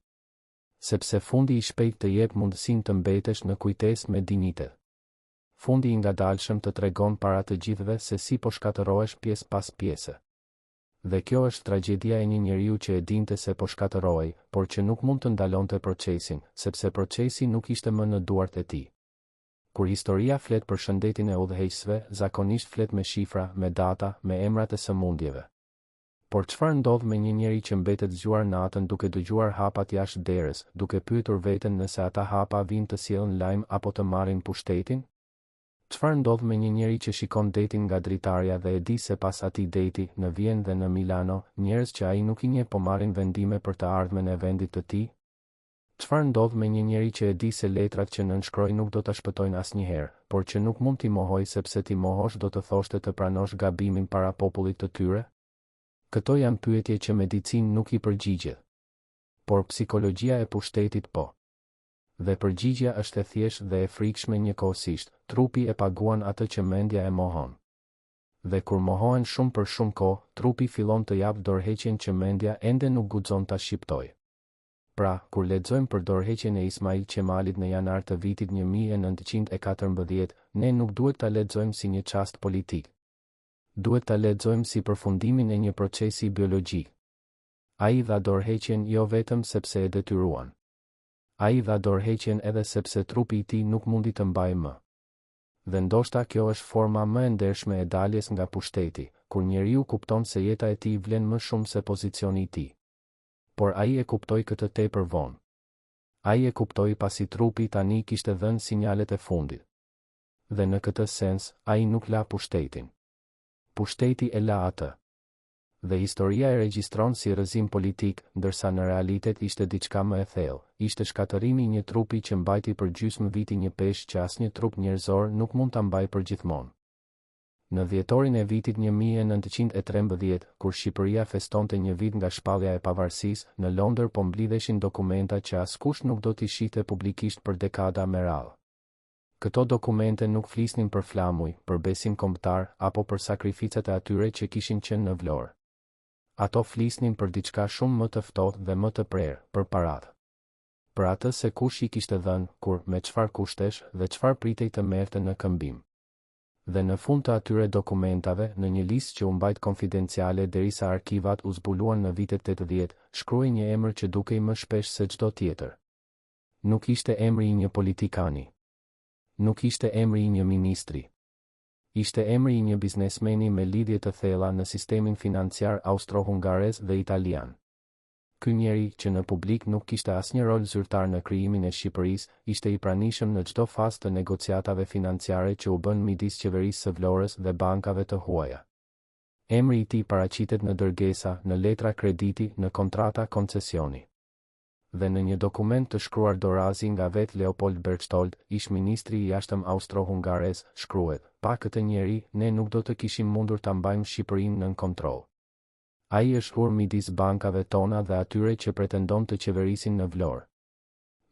Sepse fundi i shpejtë të jep mundësinë të mbetesh në kujtesë me dinjitet. Fundi i ngadalshëm të tregon para të gjithëve se si po shkatërrohesh pjesë pas pjese. Dhe kjo është tragjedia e një njeriu që e dinte se po shkatërrohej, por që nuk mund të ndalonte procesin, sepse procesi nuk ishte më në duart e tij. Kur historia flet për shëndetin e udhëheqësve, zakonisht flet me shifra, me data, me emrat e sëmundjeve. Por çfarë ndodh me një njeri që mbetet zgjuar natën duke dëgjuar hapat jashtë derës, duke pyetur veten nëse ata hapa vijnë të sjellin lajm apo të marrin pushtetin? Çfarë ndodh me një njeri që shikon detin nga dritarja dhe e di se pas atij deti, në Vjenë dhe në Milano, njerëz që ai nuk i njeh po marrin vendime për të ardhmen e vendit të tij? Çfarë ndodh me një njeri që e di se letrat që nënshkroi nuk do ta shpëtojnë asnjëherë, por që nuk mund t'i mohojë sepse t'i mohosh do të thoshte të pranosh gabimin para popullit të tyre? Këto janë pyetje që medicina nuk i përgjigjet. Por psikologjia e pushtetit po. Dhe përgjigja është e thjeshtë dhe e frikshme njëkohësisht, trupi e paguan atë që mendja e mohon. Dhe kur mohohen shumë për shumë kohë, trupi fillon të japë dorëheqjen që mendja ende nuk guxon ta shqiptojë. Pra, kur lexojmë për dorëheqjen e Ismail Qemalit në janar të vitit 1914, ne nuk duhet ta lexojmë si një çast politik. Duhet ta lexojmë si përfundimin e një procesi biologjik. Ai dha dorëheqjen jo vetëm sepse e detyruan. Ai dha dorëheqjen edhe sepse trupi i tij nuk mundi të mbajë më. Dhe ndoshta kjo është forma më e ndershme e daljes nga pushteti, kur njeriu kupton se jeta e tij vlen më shumë se pozicioni i tij. Por ai e kuptoi këtë tepër vonë. Ai e kuptoi pasi trupi tani kishte dhënë sinjalet e fundit. Dhe në këtë sens, ai nuk la pushtetin. Pushteti e la atë. Dhe historia e regjistron si rrëzim politik, ndërsa në realitet ishte diçka më e thellë, ishte shkatërrimi i një trupi që mbajti për gjysmë viti një peshë që asnjë trup njerëzor nuk mund ta mbajë përgjithmonë. Në dhjetorin e vitit 1913, kur Shqipëria festonte një vit nga shpallja e pavarësisë, në Londër po mblidheshin dokumenta që askush nuk do t'i shihte publikisht për dekada me radhë. Këto dokumente nuk flisnin për flamuj, për besim kombëtar, apo për sakrificat e atyre që kishin qenë në Vlorë. Ato flisnin për diçka shumë më të ftohtë dhe më të prerë, për paratë. Për atë se kush i kishte dhënë, kur, me çfarë kushtesh, dhe çfarë pritej të merrte në këmbim. Dhe në fund të atyre dokumentave, në një listë që u mbajt konfidenciale derisa arkivat u zbuluan në vitet 80, shkruhej një emër që dukej më shpesh se çdo tjetër. Nuk ishte emri i një politikani. Nuk ishte emri i një ministri. Ishte emri i një biznesmeni me lidhje të thella në sistemin financiar austro-hungarez dhe italian. Ky njeri, që në publik nuk kishte asnjë rol zyrtar në krijimin e Shqipërisë, ishte i pranishëm në çdo fazë të negociatave financiare që u bënë midis qeverisë së Vlorës dhe bankave të huaja. Emri i tij paraqitet në dërgesa, në letra krediti, në kontrata koncesioni. Dhe në një dokument të shkruar dorazi nga vetë Leopold Berchtold, ish-ministri i Jashtëm austro-hungarez, shkruhet, Pa këtë njeri, ne nuk do të kishim mundur ta mbajmë Shqipërinë nën kontroll. Ai është urë midis bankave tona dhe atyre që pretendon të qeverisin në Vlorë.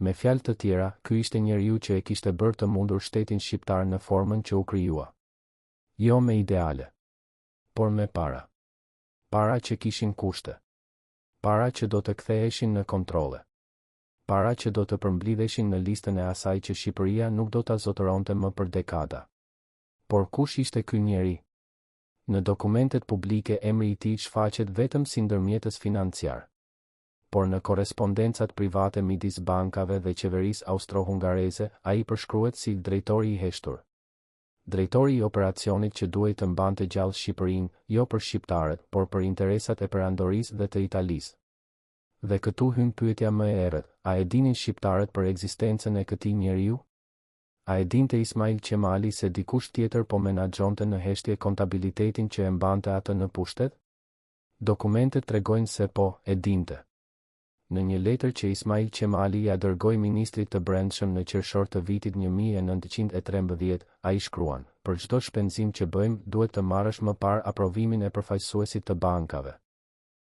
Me fjalë të tjera, ky ishte njeriu që e kishte bërë të mundur shtetin shqiptar në formën që u krijua. Jo me ideale. Por me para. Para që kishin kushte. Para që do të ktheheshin në kontrolle. Para që do të përmblidheshin në listën e asaj që Shqipëria nuk do ta zotëronte më për dekada. Por kush ishte ky njeri? Në dokumentet publike emri i tij shfaqet vetëm si ndërmjetës financiar. Por në korrespondencat private midis bankave dhe qeverisë austro-hungareze, ai përshkruhet si drejtori i heshtur. Drejtori i operacionit që duhej të mbante gjallë Shqipërinë, jo për shqiptarët, por për interesat e Perandorisë dhe të Italisë. Dhe këtu hyn pyetja më e errët, a e dinin shqiptarët për ekzistencën e këtij njeriu? A e dinte Ismail Qemali se dikush tjetër po menaxhonte në heshtje kontabilitetin që e mbante atë në pushtet? Dokumentet tregojnë se po, e dinte. Në një letër që Ismail Qemali ia dërgoi ministrit të Brendshëm në qershor të vitit 1913, ai shkruan, Për çdo shpenzim që bëjmë, duhet të marrësh më parë aprovimin e përfaqësuesit të bankave.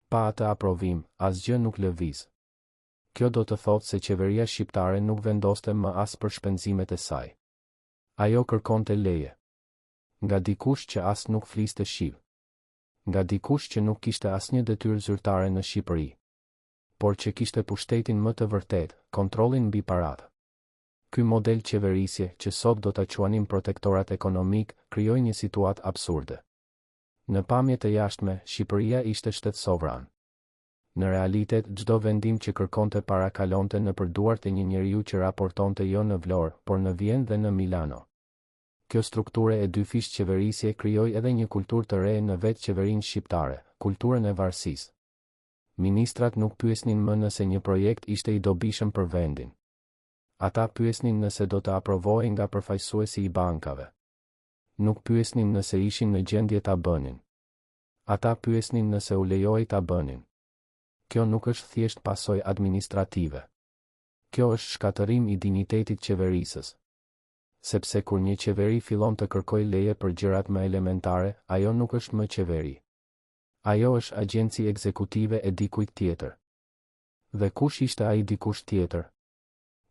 Pa atë aprovim, asgjë nuk lëviz. Kjo do të thotë se qeveria shqiptare nuk vendoste më as për shpenzimet e saj. Ajo kërkonte leje. Nga dikush që as nuk fliste shqip. Nga dikush që nuk kishte asnjë detyrë zyrtare në Shqipëri. Por që kishte pushtetin më të vërtetë, kontrollin mbi paratë. Ky model qeverisje, që sot do ta quanim protektorat ekonomik, krijoi një situatë absurde. Në pamje të jashtme, Shqipëria ishte shtet sovran. Në realitet, çdo vendim që kërkonte para kalonte nëpër duart e një njeriu që raportonte jo në Vlorë, por në Vjenë dhe në Milano. Kjo strukturë e dyfishtë qeverisje krijoi edhe një kulturë të re në vetë qeverinë shqiptare, kulturën e varësisë. Ministrat nuk pyesnin më nëse një projekt ishte i dobishëm për vendin. Ata pyesnin nëse do të aprovohej nga përfaqësuesi i bankave. Nuk pyesnin nëse ishin në gjendje ta bënin. Ata pyesnin nëse u lejohej ta bënin. Kjo nuk është thjesht pasojë administrative. Kjo është shkatërrim i dinjitetit qeverisës. Sepse kur një qeveri fillon të kërkojë leje për gjërat më elementare, ajo nuk është më qeveri. Ajo është agjenci ekzekutive e dikujt tjetër. Dhe kush ishte ai dikush tjetër?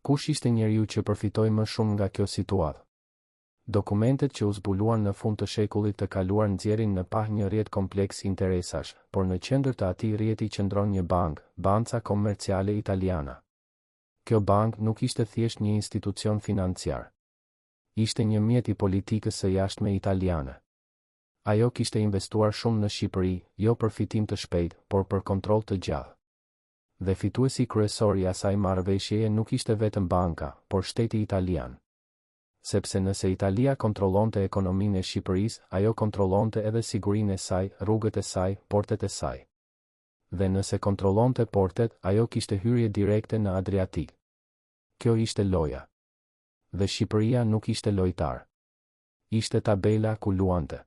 Kush ishte njeriu që përfitoi më shumë nga kjo situatë? Dokumentet që u zbuluan në fund të shekullit të kaluar nxjerrin në pah një rrjet kompleks interesash, por në qendër të atij rrjeti qëndron një bankë, Banca Commerciale Italiana. Kjo bankë nuk ishte thjesht një institucion financiar. Ishte një mjet i politikës së jashtme italiane. Ajo kishte investuar shumë në Shqipëri, jo për fitim të shpejtë, por për kontroll të gjatë. Dhe fituesi kryesor i asaj marrëveshjeje nuk ishte vetëm banka, por shteti italian. Sepse nëse Italia kontrollonte ekonominë e Shqipërisë, ajo kontrollonte edhe sigurinë e saj, rrugët e saj, portet e saj. Dhe nëse kontrollonte portet, ajo kishte hyrje direkte në Adriatik. Kjo ishte loja. Dhe Shqipëria nuk ishte lojtar. Ishte tabela ku luante.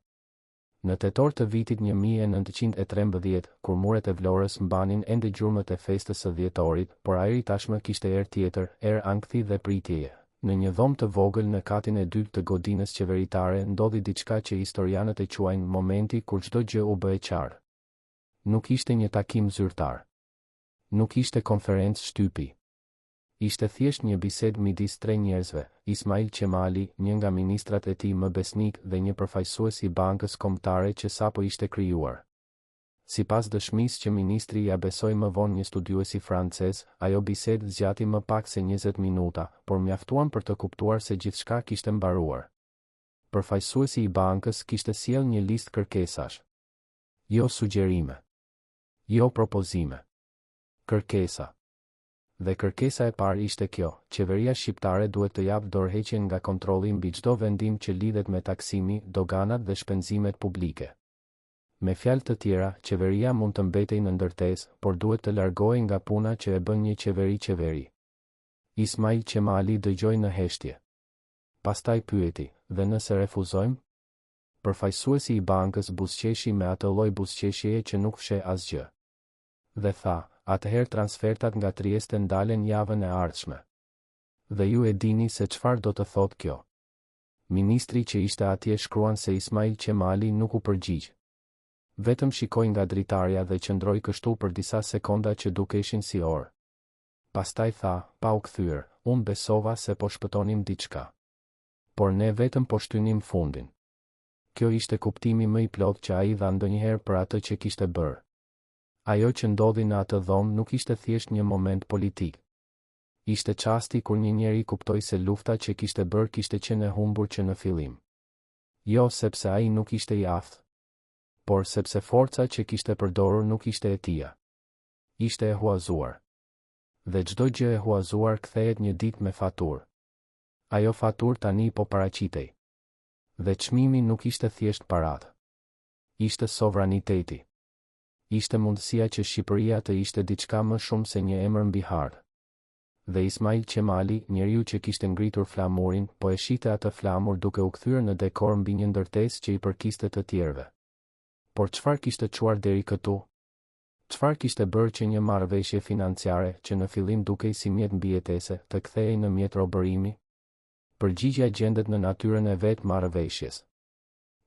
Në tetor të vitit 1913, kur muret e Vlorës mbanin ende gjurmët e festës së dhjetorit, por ajri tashmë kishte erë tjetër, erë ankthi dhe pritjeje. Në një dhomë të vogël në katin e dytë të godinës qeveritare ndodhi diçka që historianët e quajnë momenti kur çdo gjë u bë e qartë. Nuk ishte një takim zyrtar. Nuk ishte konferencë shtypi. Ishte thjesht një bisedë midis tre njerëzve, Ismail Qemali, një nga ministrat e tij më besnikë dhe një përfaqësues i Bankës Kombëtare që sapo ishte krijuar. Sipas dëshmisë që ministri ia besoi më vonë një studiuesi francez, ajo bisedë zgjati më pak se 20 minuta, por mjaftuan për të kuptuar se gjithçka kishte mbaruar. Përfaqësuesi i bankës kishte sjellë një listë kërkesash. Jo sugjerime. Jo propozime. Kërkesa. Dhe kërkesa e parë ishte kjo, qeveria shqiptare duhet të japë dorëheqjen nga kontrolli mbi çdo vendim që lidhet me taksimi, doganat dhe shpenzimet publike. Me fjalë të tjera, qeveria mund të mbetej në ndërtesë, por duhet të largohej nga puna që e bën një qeveri qeveri. Ismail Qemali dëgjoi në heshtje. Pastaj pyeti, dhe nëse refuzojmë? Përfaqësuesi i bankës buzëqeshi me atë lloj buzëqeshjeje që nuk fsheh asgjë. Dhe tha, atëherë transfertat nga Trieste ndalen javën e ardhshme. Dhe ju e dini se çfarë do të thotë kjo. Ministri që ishte atje shkruan se Ismail Qemali nuk u përgjigj. Vetëm shikoi nga dritarja dhe qëndroi kështu për disa sekonda që dukeshin si orë. Pastaj tha, pa u kthyer, unë besova se po shpëtonim diçka. Por ne vetëm po shtynim fundin. Kjo ishte kuptimi më i plotë që ai dha ndonjëherë për atë që kishte bërë. Ajo që ndodhi në atë dhomë nuk ishte thjesht një moment politik. Ishte çasti kur një njeri kuptoi se lufta që kishte bërë kishte qenë e humbur që në fillim. Jo sepse ai nuk ishte i aftë. Por sepse forca që kishte përdorur nuk ishte e tija. Ishte e huazuar. Dhe çdo gjë e huazuar kthehet një ditë me faturë. Ajo faturë tani po paraqitej. Dhe çmimi nuk ishte thjesht paratë. Ishte sovraniteti. Ishte mundësia që Shqipëria të ishte diçka më shumë se një emër mbi hartë. Dhe Ismail Qemali, njeriu që kishte ngritur flamurin, po e shihte atë flamur duke u kthyer në dekor mbi një ndërtesë që i përkiste të tjerëve. Por çfarë kishte çuar deri këtu? Çfarë kishte bërë që një marrëveshje financiare, që në fillim dukej si mjet mbijetese, të kthehej në mjet robërimi? Përgjigja gjendet në natyrën e vetë marrëveshjes.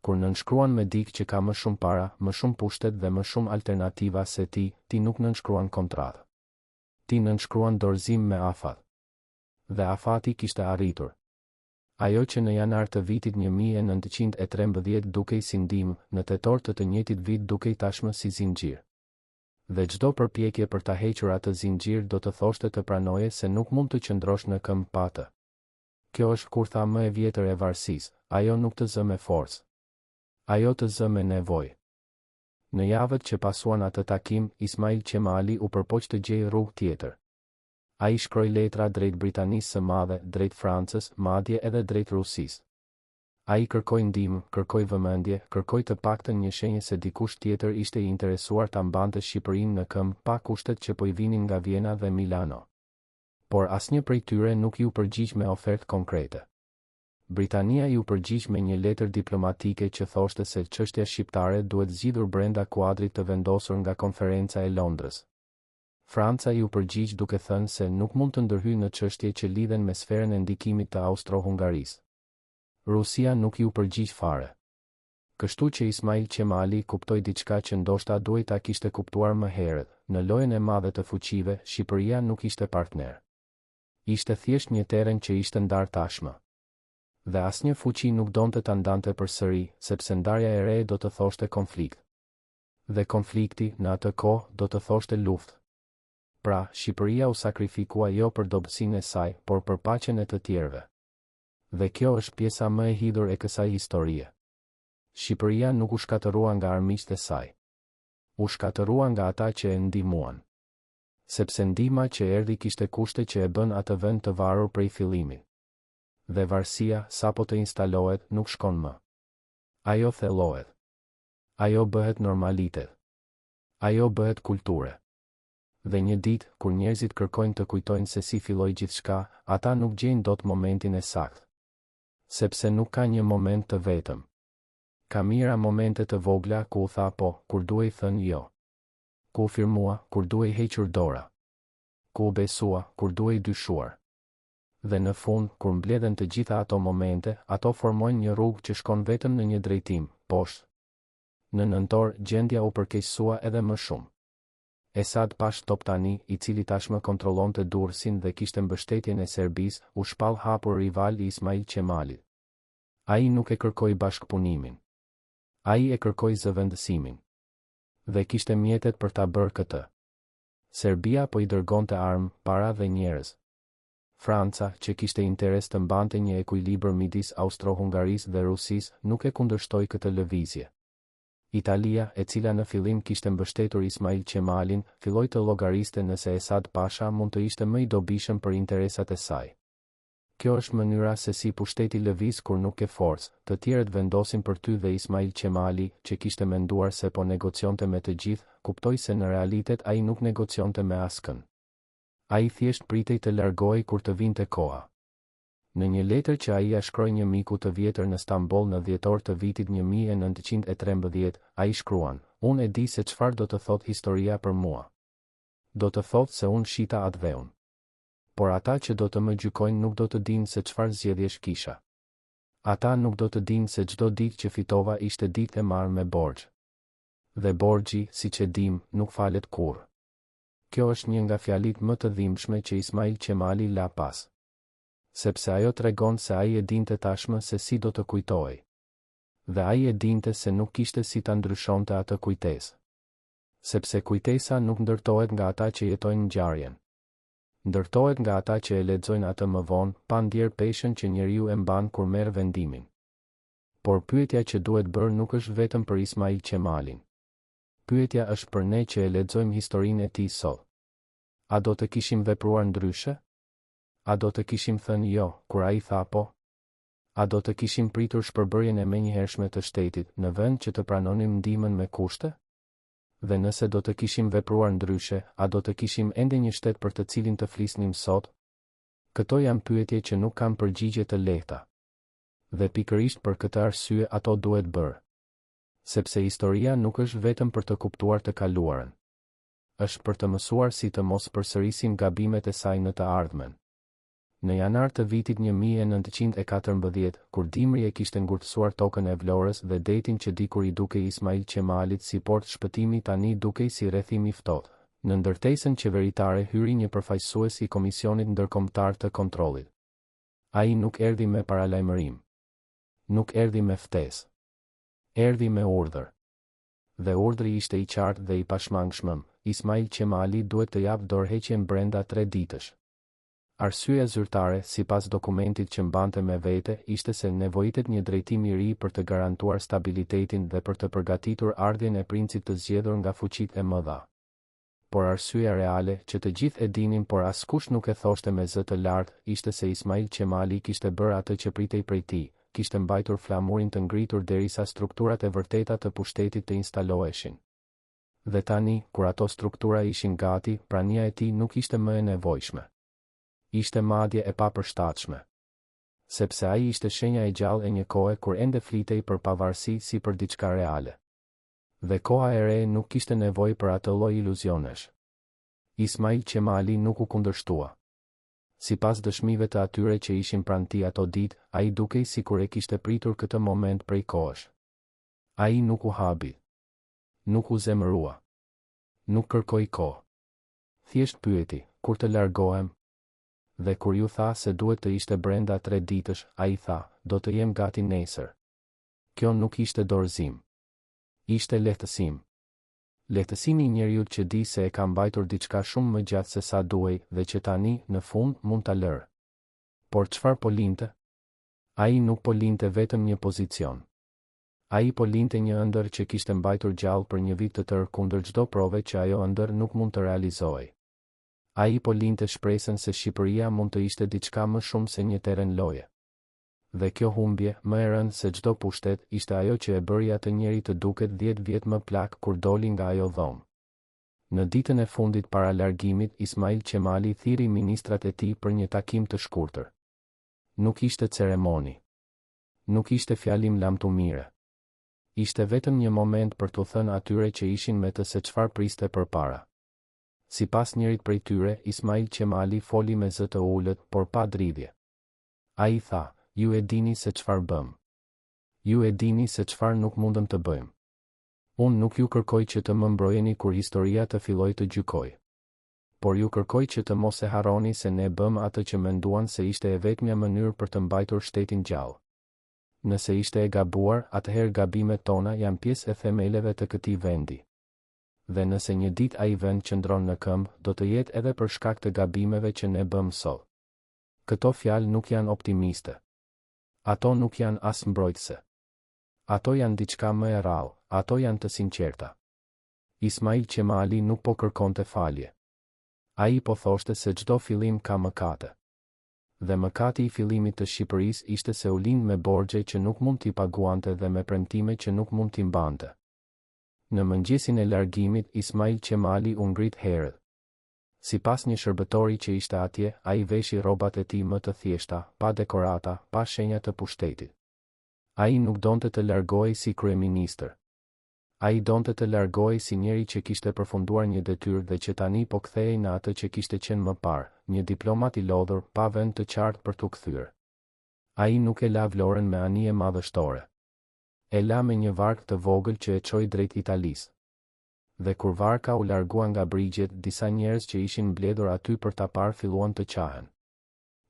Kur nënshkruan me dikë që ka më shumë para, më shumë pushtet dhe më shumë alternativa se ti, ti nuk nënshkruan kontratë. Ti nënshkruan dorëzim me afat. Dhe afati kishte arritur. Ajo që në janar të vitit 1913 dukej si ndihmë, në tetor të të njëjtit vit dukej tashmë si zinxhir. Dhe çdo përpjekje për ta hequr atë zinxhir do të thoshte të pranoje se nuk mund të qëndrosh në këmbë pa të. Kjo është kurtha më e vjetër e varësisë, ajo nuk të zë me forcë. Ajo të zë me nevojë. Në javët që pasuan atë takim, Ismail Qemali u përpoq të gjejë rrugë tjetër. Ai shkroi letra drejt Britanisë së Madhe, drejt Francës, madje edhe drejt Rusisë. Ai kërkoi ndihmë, kërkoi vëmendje, kërkoi të paktën një shenjë se dikush tjetër ishte i interesuar ta mbante Shqipërinë në këmbë pa kushtet që po i vinin nga Vjena dhe Milano. Por asnjë prej tyre nuk iu përgjigj me ofertë konkrete. Britania iu përgjigj me një letër diplomatike që thoshte se çështja shqiptare duhet zgjidhur brenda kuadrit të vendosur nga Konferenca e Londrës. Franca iu përgjigj duke thënë se nuk mund të ndërhyjë në çështje që lidhen me sferën e ndikimit të Austro-Hungarisë. Rusia nuk iu përgjigj fare. Kështu që Ismail Qemali kuptoi diçka që ndoshta duhej ta kishte kuptuar më herët, në lojën e madhe të fuqive, Shqipëria nuk ishte partner. Ishte thjesht një terren që ishte ndarë tashmë. Dhe asnjë fuqi nuk donte ta ndante përsëri, sepse ndarja e re do të thoshte konflikt. Dhe konflikti, në atë kohë, do të thoshte luftë. Pra, Shqipëria u sakrifikua jo për dobësinë e saj, por për paqen e të tjerëve. Dhe kjo është pjesa më e hidhur e kësaj historie. Shqipëria nuk u shkatërrua nga armiqtë e saj. U shkatërrua nga ata që e ndihmuan. Sepse ndihma që erdhi kishte kushte që e bënë atë vend të varur prej fillimit. Dhe varësia, sapo të instalohet, nuk shkon më. Ajo thellohet. Ajo bëhet normalitet. Ajo bëhet kulturë. Dhe një ditë, kur njerëzit kërkojnë të kujtojnë se si filloi gjithçka, ata nuk gjejnë dot momentin e saktë. Sepse nuk ka një moment të vetëm. Ka mijëra momente të vogla ku u tha po, kur duhej thënë jo. Ku u firmua, kur duhej hequr dora. Ku u besua, kur duhej dyshuar. Dhe në fund, kur mbledhen të gjitha ato momente, ato formojnë një rrugë që shkon vetëm në një drejtim, poshtë. Në nëntor, gjendja u përkeqësua edhe më shumë. Esad Pashë Toptani, i cili tashmë kontrollonte Durrësin dhe kishte mbështetjen e Serbisë, u shpall hapur rival i Ismail Qemalit. Ai nuk e kërkoi bashkëpunimin. Ai e kërkoi zëvendësimin. Dhe kishte mjetet për ta bërë këtë. Serbia po i dërgonte armë, para dhe njerëz. Franca, që kishte interes të mbante një ekuilibër midis Austro-Hungarisë dhe Rusisë, nuk e kundërshtoi këtë lëvizje. Italia, e cila në fillim kishte mbështetur Ismail Qemalin, filloi të llogariste nëse Esad Pasha mund të ishte më i dobishëm për interesat e saj. Kjo është mënyra se si pushteti lëviz kur nuk ke forcë, të tjerët vendosin për ty dhe Ismail Qemali, që kishte menduar se po negocionte me të gjithë, kuptoi se në realitet ai nuk negocionte me askënd. Ai thjesht pritej të largohej kur të vinte koha. Në një letër që ai ia shkroi një miku të vjetër në Stamboll në dhjetor të vitit 1913, ai shkruan, Unë e di se çfarë do të thotë historia për mua. Do të thotë se unë shita atdheun. Por ata që do të më gjykojnë nuk do të dinë se çfarë zgjedhjesh kisha. Ata nuk do të dinë se çdo ditë që fitova ishte ditë e marrë me borxh. Dhe borxhi, siç e dimë, nuk falet kurrë. Kjo është një nga fjalitë më të dhimbshme që Ismail Qemali la pas. Sepse ajo tregon se ai e dinte tashmë se si do të kujtohej. Dhe ai e dinte se nuk kishte si ta ndryshonte atë kujtesë. Sepse kujtesa nuk ndërtohet nga ata që jetojnë ngjarjen. Ndërtohet nga ata që e lexojnë atë më vonë, pa ndjerë peshën që njeriu e mban kur merr vendimin. Por pyetja që duhet bërë nuk është vetëm për Ismail Qemalin. Pyetja është për ne që e lexojmë historinë e tij sot. A do të kishim vepruar ndryshe? A do të kishim thënë jo, kur ai tha po? A do të kishim pritur shpërbërjen e menjëhershme të shtetit, në vend që të pranonim ndihmën me kushte? Dhe nëse do të kishim vepruar ndryshe, a do të kishim ende një shtet për të cilin të flisnim sot? Këto janë pyetje që nuk kanë përgjigje të lehta. Dhe pikërisht për këtë arsye ato duhet bërë. Sepse historia nuk është vetëm për të kuptuar të kaluarën. Është për të mësuar si të mos përsërisim gabimet e saj në të ardhmen. Në janar të vitit 1914, kur dimri e kishte ngurtësuar tokën e Vlorës dhe detin që dikur i dukej Ismail Qemalit si portë shpëtimi tani dukej si rrethim i ftohtë, në ndërtesën qeveritare hyri një përfaqësues i Komisionit Ndërkombëtar të Kontrollit. Ai nuk erdhi me paralajmërim. Nuk erdhi me ftesë. Erdhi me urdhër. Dhe urdhri ishte i qartë dhe i pashmangshmëm, Ismail Qemali duhet të japë dorëheqjen brenda tre ditësh. Arsyeja zyrtare, sipas dokumentit që mbante me vete, ishte se nevojitet një drejtim i ri për të garantuar stabilitetin dhe për të përgatitur ardhjen e princit të zgjedhur nga fuqitë e mëdha. Por arsyeja reale, që të gjithë e dinin por askush nuk e thoshte me zë të lartë, ishte se Ismail Qemali kishte bërë atë që pritej prej tij, kishte mbajtur flamurin të ngritur derisa strukturat e vërteta të pushtetit të instaloheshin. Dhe tani, kur ato struktura ishin gati, prania e tij nuk ishte më e nevojshme. Ishte madje e papërshtatshme. Sepse ai ishte shenja e gjallë e një kohe kur ende flitej për pavarësi si për diçka reale. Dhe koha e re nuk kishte nevojë për atë lloj iluzionesh. Ismail Qemali nuk u kundërshtua. Sipas dëshmive të atyre që ishin pranë tij ato ditë, ai dukej sikur e kishte pritur këtë moment prej kohësh. Ai nuk u habit. Nuk u zemërua. Nuk kërkoi kohë. Thjesht pyeti, kur të largohem? Dhe kur iu tha se duhet të ishte brenda tre ditësh, ai tha, do të jem gati nesër. Kjo nuk ishte dorëzim. Ishte lehtësim. Lehtësimi i njeriut që di se e ka mbajtur diçka shumë më gjatë se sa duhej dhe që tani, në fund, mund ta lërë. Por çfarë po linte? Ai nuk po linte vetëm një pozicion. Ai po linte një ëndërr që kishte mbajtur gjallë për një vit të tërë kundër çdo prove që ajo ëndërr nuk mund të realizohej. Ai po linte shpresën se Shqipëria mund të ishte diçka më shumë se një terren loje. Dhe kjo humbje, më e rëndë se çdo pushtet, ishte ajo që e bëri atë njeri të duket dhjetë vjet më plak kur doli nga ajo dhomë. Në ditën e fundit para largimit, Ismail Qemali thirri ministrat e tij për një takim të shkurtër. Nuk ishte ceremoni. Nuk ishte fjalim lamtumire. Ishte vetëm një moment për t'u thënë atyre që ishin me të se çfarë priste përpara. Sipas njërit prej tyre, Ismail Qemali foli me zë të ulët, por pa dridhje. Ai tha, Ju e dini se çfarë bëmë. Ju e dini se çfarë nuk mundëm të bëjmë. Unë nuk ju kërkoj që të më mbrojeni kur historia të fillojë të gjykojë. Por ju kërkoj që të mos e harroni se ne bëmë atë që menduan se ishte e vetmja mënyrë për të mbajtur shtetin gjallë. Nëse ishte e gabuar, atëherë gabimet tona janë pjesë e themeleve të këtij vendi. Dhe nëse një ditë ai vend qëndron në këmbë, do të jetë edhe për shkak të gabimeve që ne bëmë sot. Këto fjalë nuk janë optimiste. Ato nuk janë as mbrojtëse. Ato janë diçka më e rrallë, ato janë të sinqerta. Ismail Qemali nuk po kërkonte falje. Ai po thoshte se çdo fillim ka mëkate. Dhe mëkati i fillimit të Shqipërisë ishte se u lind me borxhe që nuk mund t'i paguante dhe me premtime që nuk mund t'i mbante. Në mëngjesin e largimit, Ismail Qemali u ngrit herët. Sipas një shërbëtori që ishte atje, ai veshi rrobat e tij më të thjeshta, pa dekorata, pa shenja të pushtetit. Ai nuk donte të largohej si kryeministër. Ai donte të largohej si njeri që kishte përfunduar një detyrë dhe që tani po kthehej në atë që kishte qenë më parë, një diplomat i lodhur, pa vend të qartë për t'u kthyer. Ai nuk e la Vlorën me anije madhështore. E la me një varkë të vogël që e çoi drejt Italisë. Dhe kur varka u largua nga brigjet, disa njerëz që ishin mbledhur aty për ta parë filluan të qahen.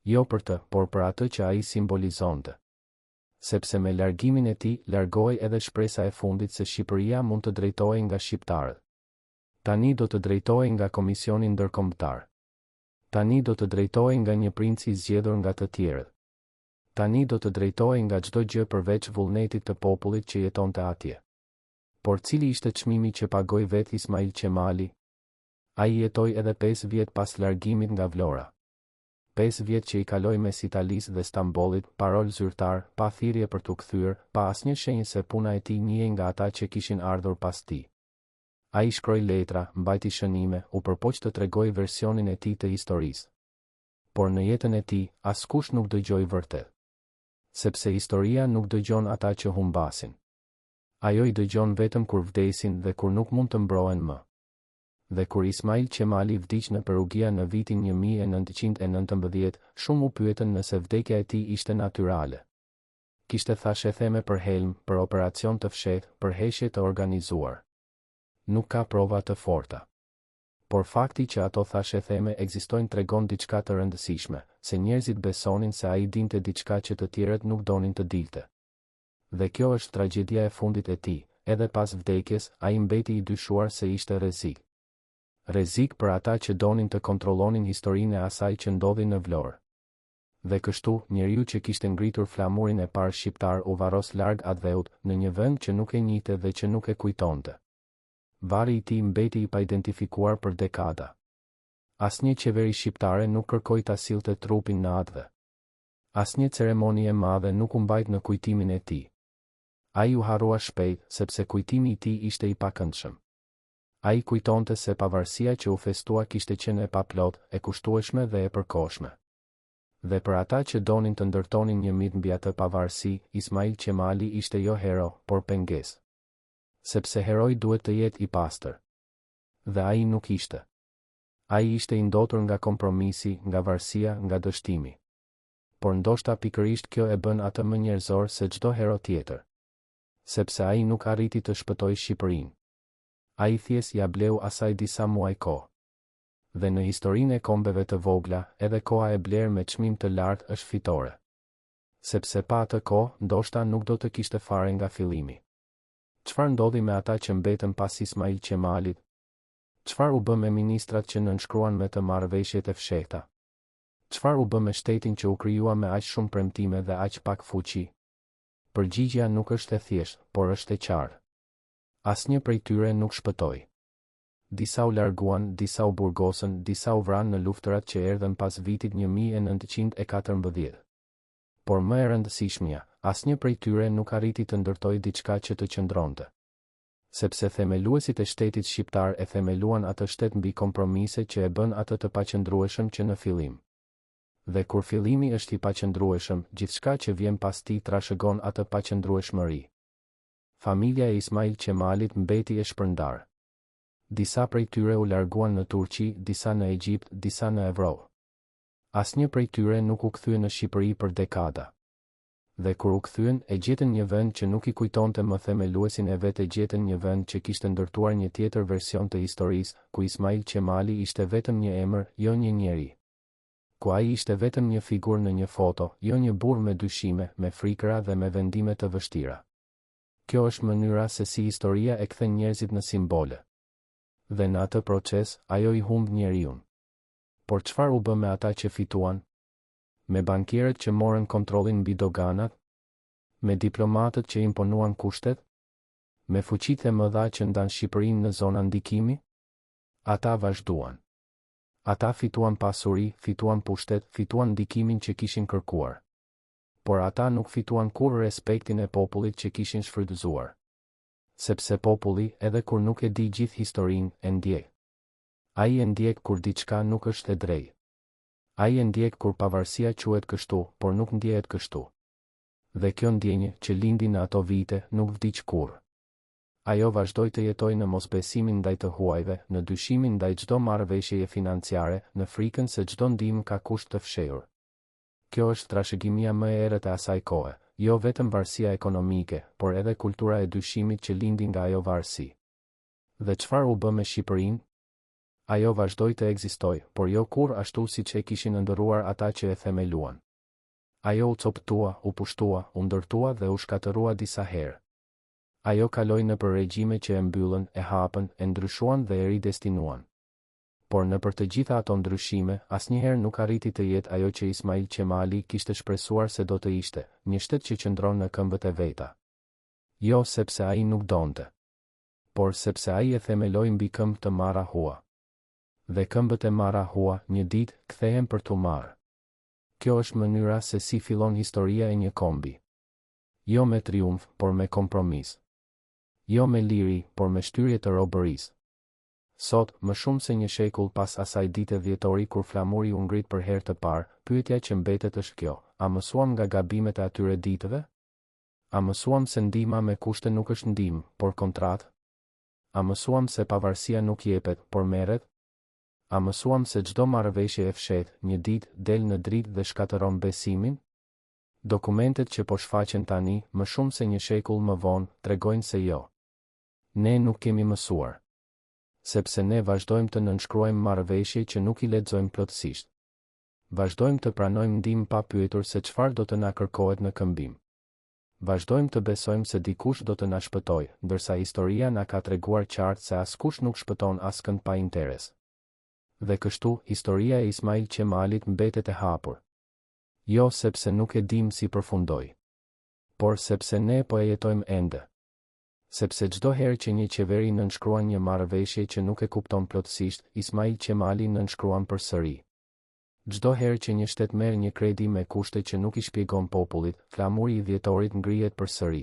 Jo për të, por për atë që ai simbolizonte. Sepse me largimin e tij, largohej edhe shpresa e fundit se Shqipëria mund të drejtohej nga shqiptarët. Tani do të drejtohej nga Komisioni Ndërkombëtar. Tani do të drejtohej nga një princ i zgjedhur nga të tjerët. Tani do të drejtohej nga çdo gjë përveç vullnetit të popullit që jetonte atje. Por cili ishte çmimi që pagoi vetë Ismail Qemali? Ai jetoi edhe pesë vjet pas largimit nga Vlora. Pesë vjet që i kaloi mes Italisë dhe Stambollit, pa rol zyrtar, pa thirrje për t'u kthyer, pa asnjë shenjë se puna e tij njihej nga ata që kishin ardhur pas tij. Ai shkroi letra, mbajti shënime, u përpoq të tregojë versionin e tij të historisë. Por në jetën e tij, askush nuk dëgjoi vërtet. Sepse historia nuk dëgjon ata që humbasin. Ajo i dëgjon vetëm kur vdesin dhe kur nuk mund të mbrohen më. Dhe kur Ismail Qemali vdiq në Perugia në vitin 1919, shumë u pyetën nëse vdekja e tij ishte natyrale. Kishte thashetheme për helm, për operacion të fshehtë, për heshje të organizuar. Nuk ka prova të forta. Por fakti që ato thashetheme ekzistojnë tregon diçka të rëndësishme, se njerëzit besonin se ai dinte diçka që të tjerët nuk donin të dilte. Dhe kjo është tragjedia e fundit e tij, edhe pas vdekjes, ai mbeti i dyshuar se ishte rrezik. Rrezik për ata që donin të kontrollonin historinë e asaj që ndodhi në Vlorë. Dhe kështu, njeriu që kishte ngritur flamurin e parë shqiptar u varros larg atdheut, në një vend që nuk e njihte dhe që nuk e kujtonte. Varri i tij mbeti i paidentifikuar për dekada. Asnjë qeveri shqiptare nuk kërkoi ta sillte trupin në atdhe. Asnjë ceremoni e madhe nuk u mbajt në kujtimin e tij. Ai u harrua shpejt, sepse kujtimi i tij ishte i pakëndshëm. Ai kujtonte se pavarësia që u festua kishte qenë e paplotë, e kushtueshme dhe e përkohshme. Dhe për ata që donin të ndërtonin një mit mbi atë pavarësi, Ismail Qemali ishte jo hero, por pengesë. Sepse heroi duhet të jetë i pastër. Dhe ai nuk ishte. Ai ishte i ndotur nga kompromisi, nga varësia, nga dështimi. Por ndoshta pikërisht kjo e bën atë më njerëzor se çdo hero tjetër. Sepse ai nuk arriti të shpëtojë Shqipërinë. Ai thjesht ia bleu asaj disa muaj kohë. Dhe në historinë e kombeve të vogla, edhe koha e blerë me çmim të lartë është fitore. Sepse pa atë kohë, ndoshta nuk do të kishte fare nga fillimi. Çfarë ndodhi me ata që mbetën pas Ismail Qemalit? Çfarë u bë me ministrat që nënshkruan me të marrëveshjet e fshehta? Çfarë u bë me shtetin që u krijua me aq shumë premtime dhe aq pak fuqi? Përgjigja nuk është e thjeshtë, por është e qartë. Asnjë prej tyre nuk shpëtoi. Disa u larguan, disa u burgosën, disa u vranë në luftërat që erdhën pas vitit 1914. Por më e rëndësishmja, asnjë prej tyre nuk arriti të ndërtojë diçka që të qëndronte. Sepse themeluesit e shtetit shqiptar e themeluan atë shtet mbi kompromise që e bënë atë të paqëndrueshëm që në fillim. Dhe kur fillimi është i paqëndrueshëm, gjithçka që vjen pas tij trashëgon atë paqëndrueshmëri. Familja e Ismail Qemalit mbeti e shpërndarë. Disa prej tyre u larguan në Turqi, disa në Egjipt, disa në Evropë. Asnjë prej tyre nuk u kthye në Shqipëri për dekada. Dhe kur u kthyen, e gjetën një vend që nuk i kujtonte më themeluesin e vet e gjetën një vend që kishte ndërtuar një tjetër version të historisë, ku Ismail Qemali ishte vetëm një emër, jo një njeri. Ku ai ishte vetëm një figurë në një foto, jo një burrë me dyshime, me frikëra dhe me vendime të vështira. Kjo është mënyra se si historia e kthen njerëzit në simbole. Dhe në atë proces, ajo i humb njeriun. Por çfarë u bë me ata që fituan? Me bankierët që morën kontrollin mbi doganat? Me diplomatët që imponuan kushtet? Me fuqitë e mëdha që ndanë Shqipërinë në zona ndikimi? Ata vazhduan. Ata fituan pasuri, fituan pushtet, fituan ndikimin që kishin kërkuar. Por ata nuk fituan kurrë respektin e popullit që kishin shfrytëzuar. Sepse populli, edhe kur nuk e di gjithë historinë, e ndjek. Ai e ndjek kur diçka nuk është e drejtë. Ai e ndjek kur pavarësia quhet kështu, por nuk ndjehet kështu. Dhe kjo ndjenjë, që lindi në ato vite, nuk vdiq kurrë. Ajo vazhdoi të jetojë në mosbesimin ndaj të huajve, në dyshimin ndaj çdo marrëveshjeje financiare, në frikën se çdo ndihmë ka kusht të fshehur. Kjo është trashëgimia më e errët e asaj kohe, jo vetëm varësia ekonomike, por edhe kultura e dyshimit që lindi nga ajo varësi. Dhe çfarë u bë me Shqipërinë? Ajo vazhdoi të ekzistojë, por jo kurrë ashtu siç e kishin ëndërruar ata që e themeluan. Ajo u copëtua, u pushtua, u ndërtua dhe u shkatërrua disa herë. Ajo kaloi nëpër regjime që e mbyllën, e hapën, e ndryshuan dhe e ridestinuan. Por nëpër të gjitha ato ndryshime, asnjëherë nuk arriti të jetë ajo që Ismail Qemali kishte shpresuar se do të ishte, një shtet që qëndron në këmbët e veta. Jo sepse ai nuk donte. Por sepse ai e themeloi mbi këmbë të marra hua. Dhe këmbët e marra hua, një ditë, kthehen për t'u marrë. Kjo është mënyra se si fillon historia e një kombi. Jo me triumf, por me kompromis. Jo me liri, por me shtyrje të robërisë. Sot, më shumë se një shekull pas asaj dite dhjetori kur flamuri u ngrit për herë të parë, pyetja që mbetet është kjo, a mësuam nga gabimet e atyre ditëve? A mësuam se ndihma me kushte nuk është ndihmë, por kontratë? A mësuam se pavarësia nuk jepet, por merret? A mësuam se çdo marrëveshje e fshehtë, një ditë, del në dritë dhe shkatërron besimin? Dokumentet që po shfaqen tani, më shumë se një shekull më vonë, tregojnë se jo. Ne nuk kemi mësuar. Sepse ne vazhdojmë të nënshkruajmë marrëveshje që nuk i lexojmë plotësisht. Vazhdojmë të pranojmë ndihmë pa pyetur se çfarë do të na kërkohet në këmbim. Vazhdojmë të besojmë se dikush do të na shpëtojë, ndërsa historia na ka treguar qartë se askush nuk shpëton askënd pa interes. Dhe kështu, historia e Ismail Qemalit mbetet e hapur. Jo sepse nuk e dimë si përfundoi. Por sepse ne po e jetojmë ende. Sepse çdo herë që një qeveri nënshkruan një marrëveshje që nuk e kupton plotësisht, Ismail Qemali nënshkruan përsëri. Çdo herë që një shtet merr një kredi me kushte që nuk i shpjegon popullit, flamuri i dhjetorit ngrihet përsëri.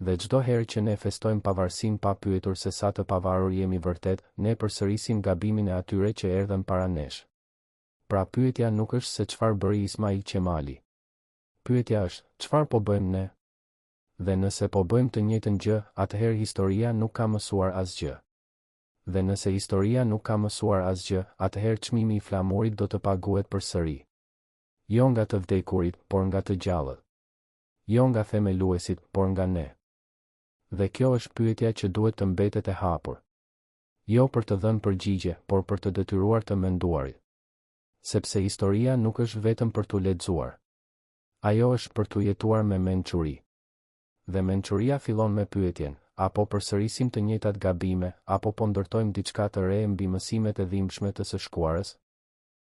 Dhe çdo herë që ne festojmë pavarësinë pa pyetur se sa të pavarur jemi vërtet, ne përsërisim gabimin e atyre që erdhën para nesh. Pra pyetja nuk është se çfarë bëri Ismail Qemali. Pyetja është, çfarë po bëjmë ne? Dhe nëse po bëjmë të njëjtën gjë, atëherë historia nuk ka mësuar asgjë. Dhe nëse historia nuk ka mësuar asgjë, atëherë çmimi i flamurit do të paguhet përsëri. Jo nga të vdekurit, por nga të gjallët. Jo nga themeluesit, por nga ne. Dhe kjo është pyetja që duhet të mbetet e hapur. Jo për të dhënë përgjigje, por për të detyruar të menduarit. Sepse historia nuk është vetëm për t'u lexuar. Ajo është për t'u jetuar me mençuri. Dhe mençuria fillon me pyetjen, a po përsërisim të njëjtat gabime, apo po ndërtojmë diçka të re mbi mësimet e dhimbshme të së shkuarës?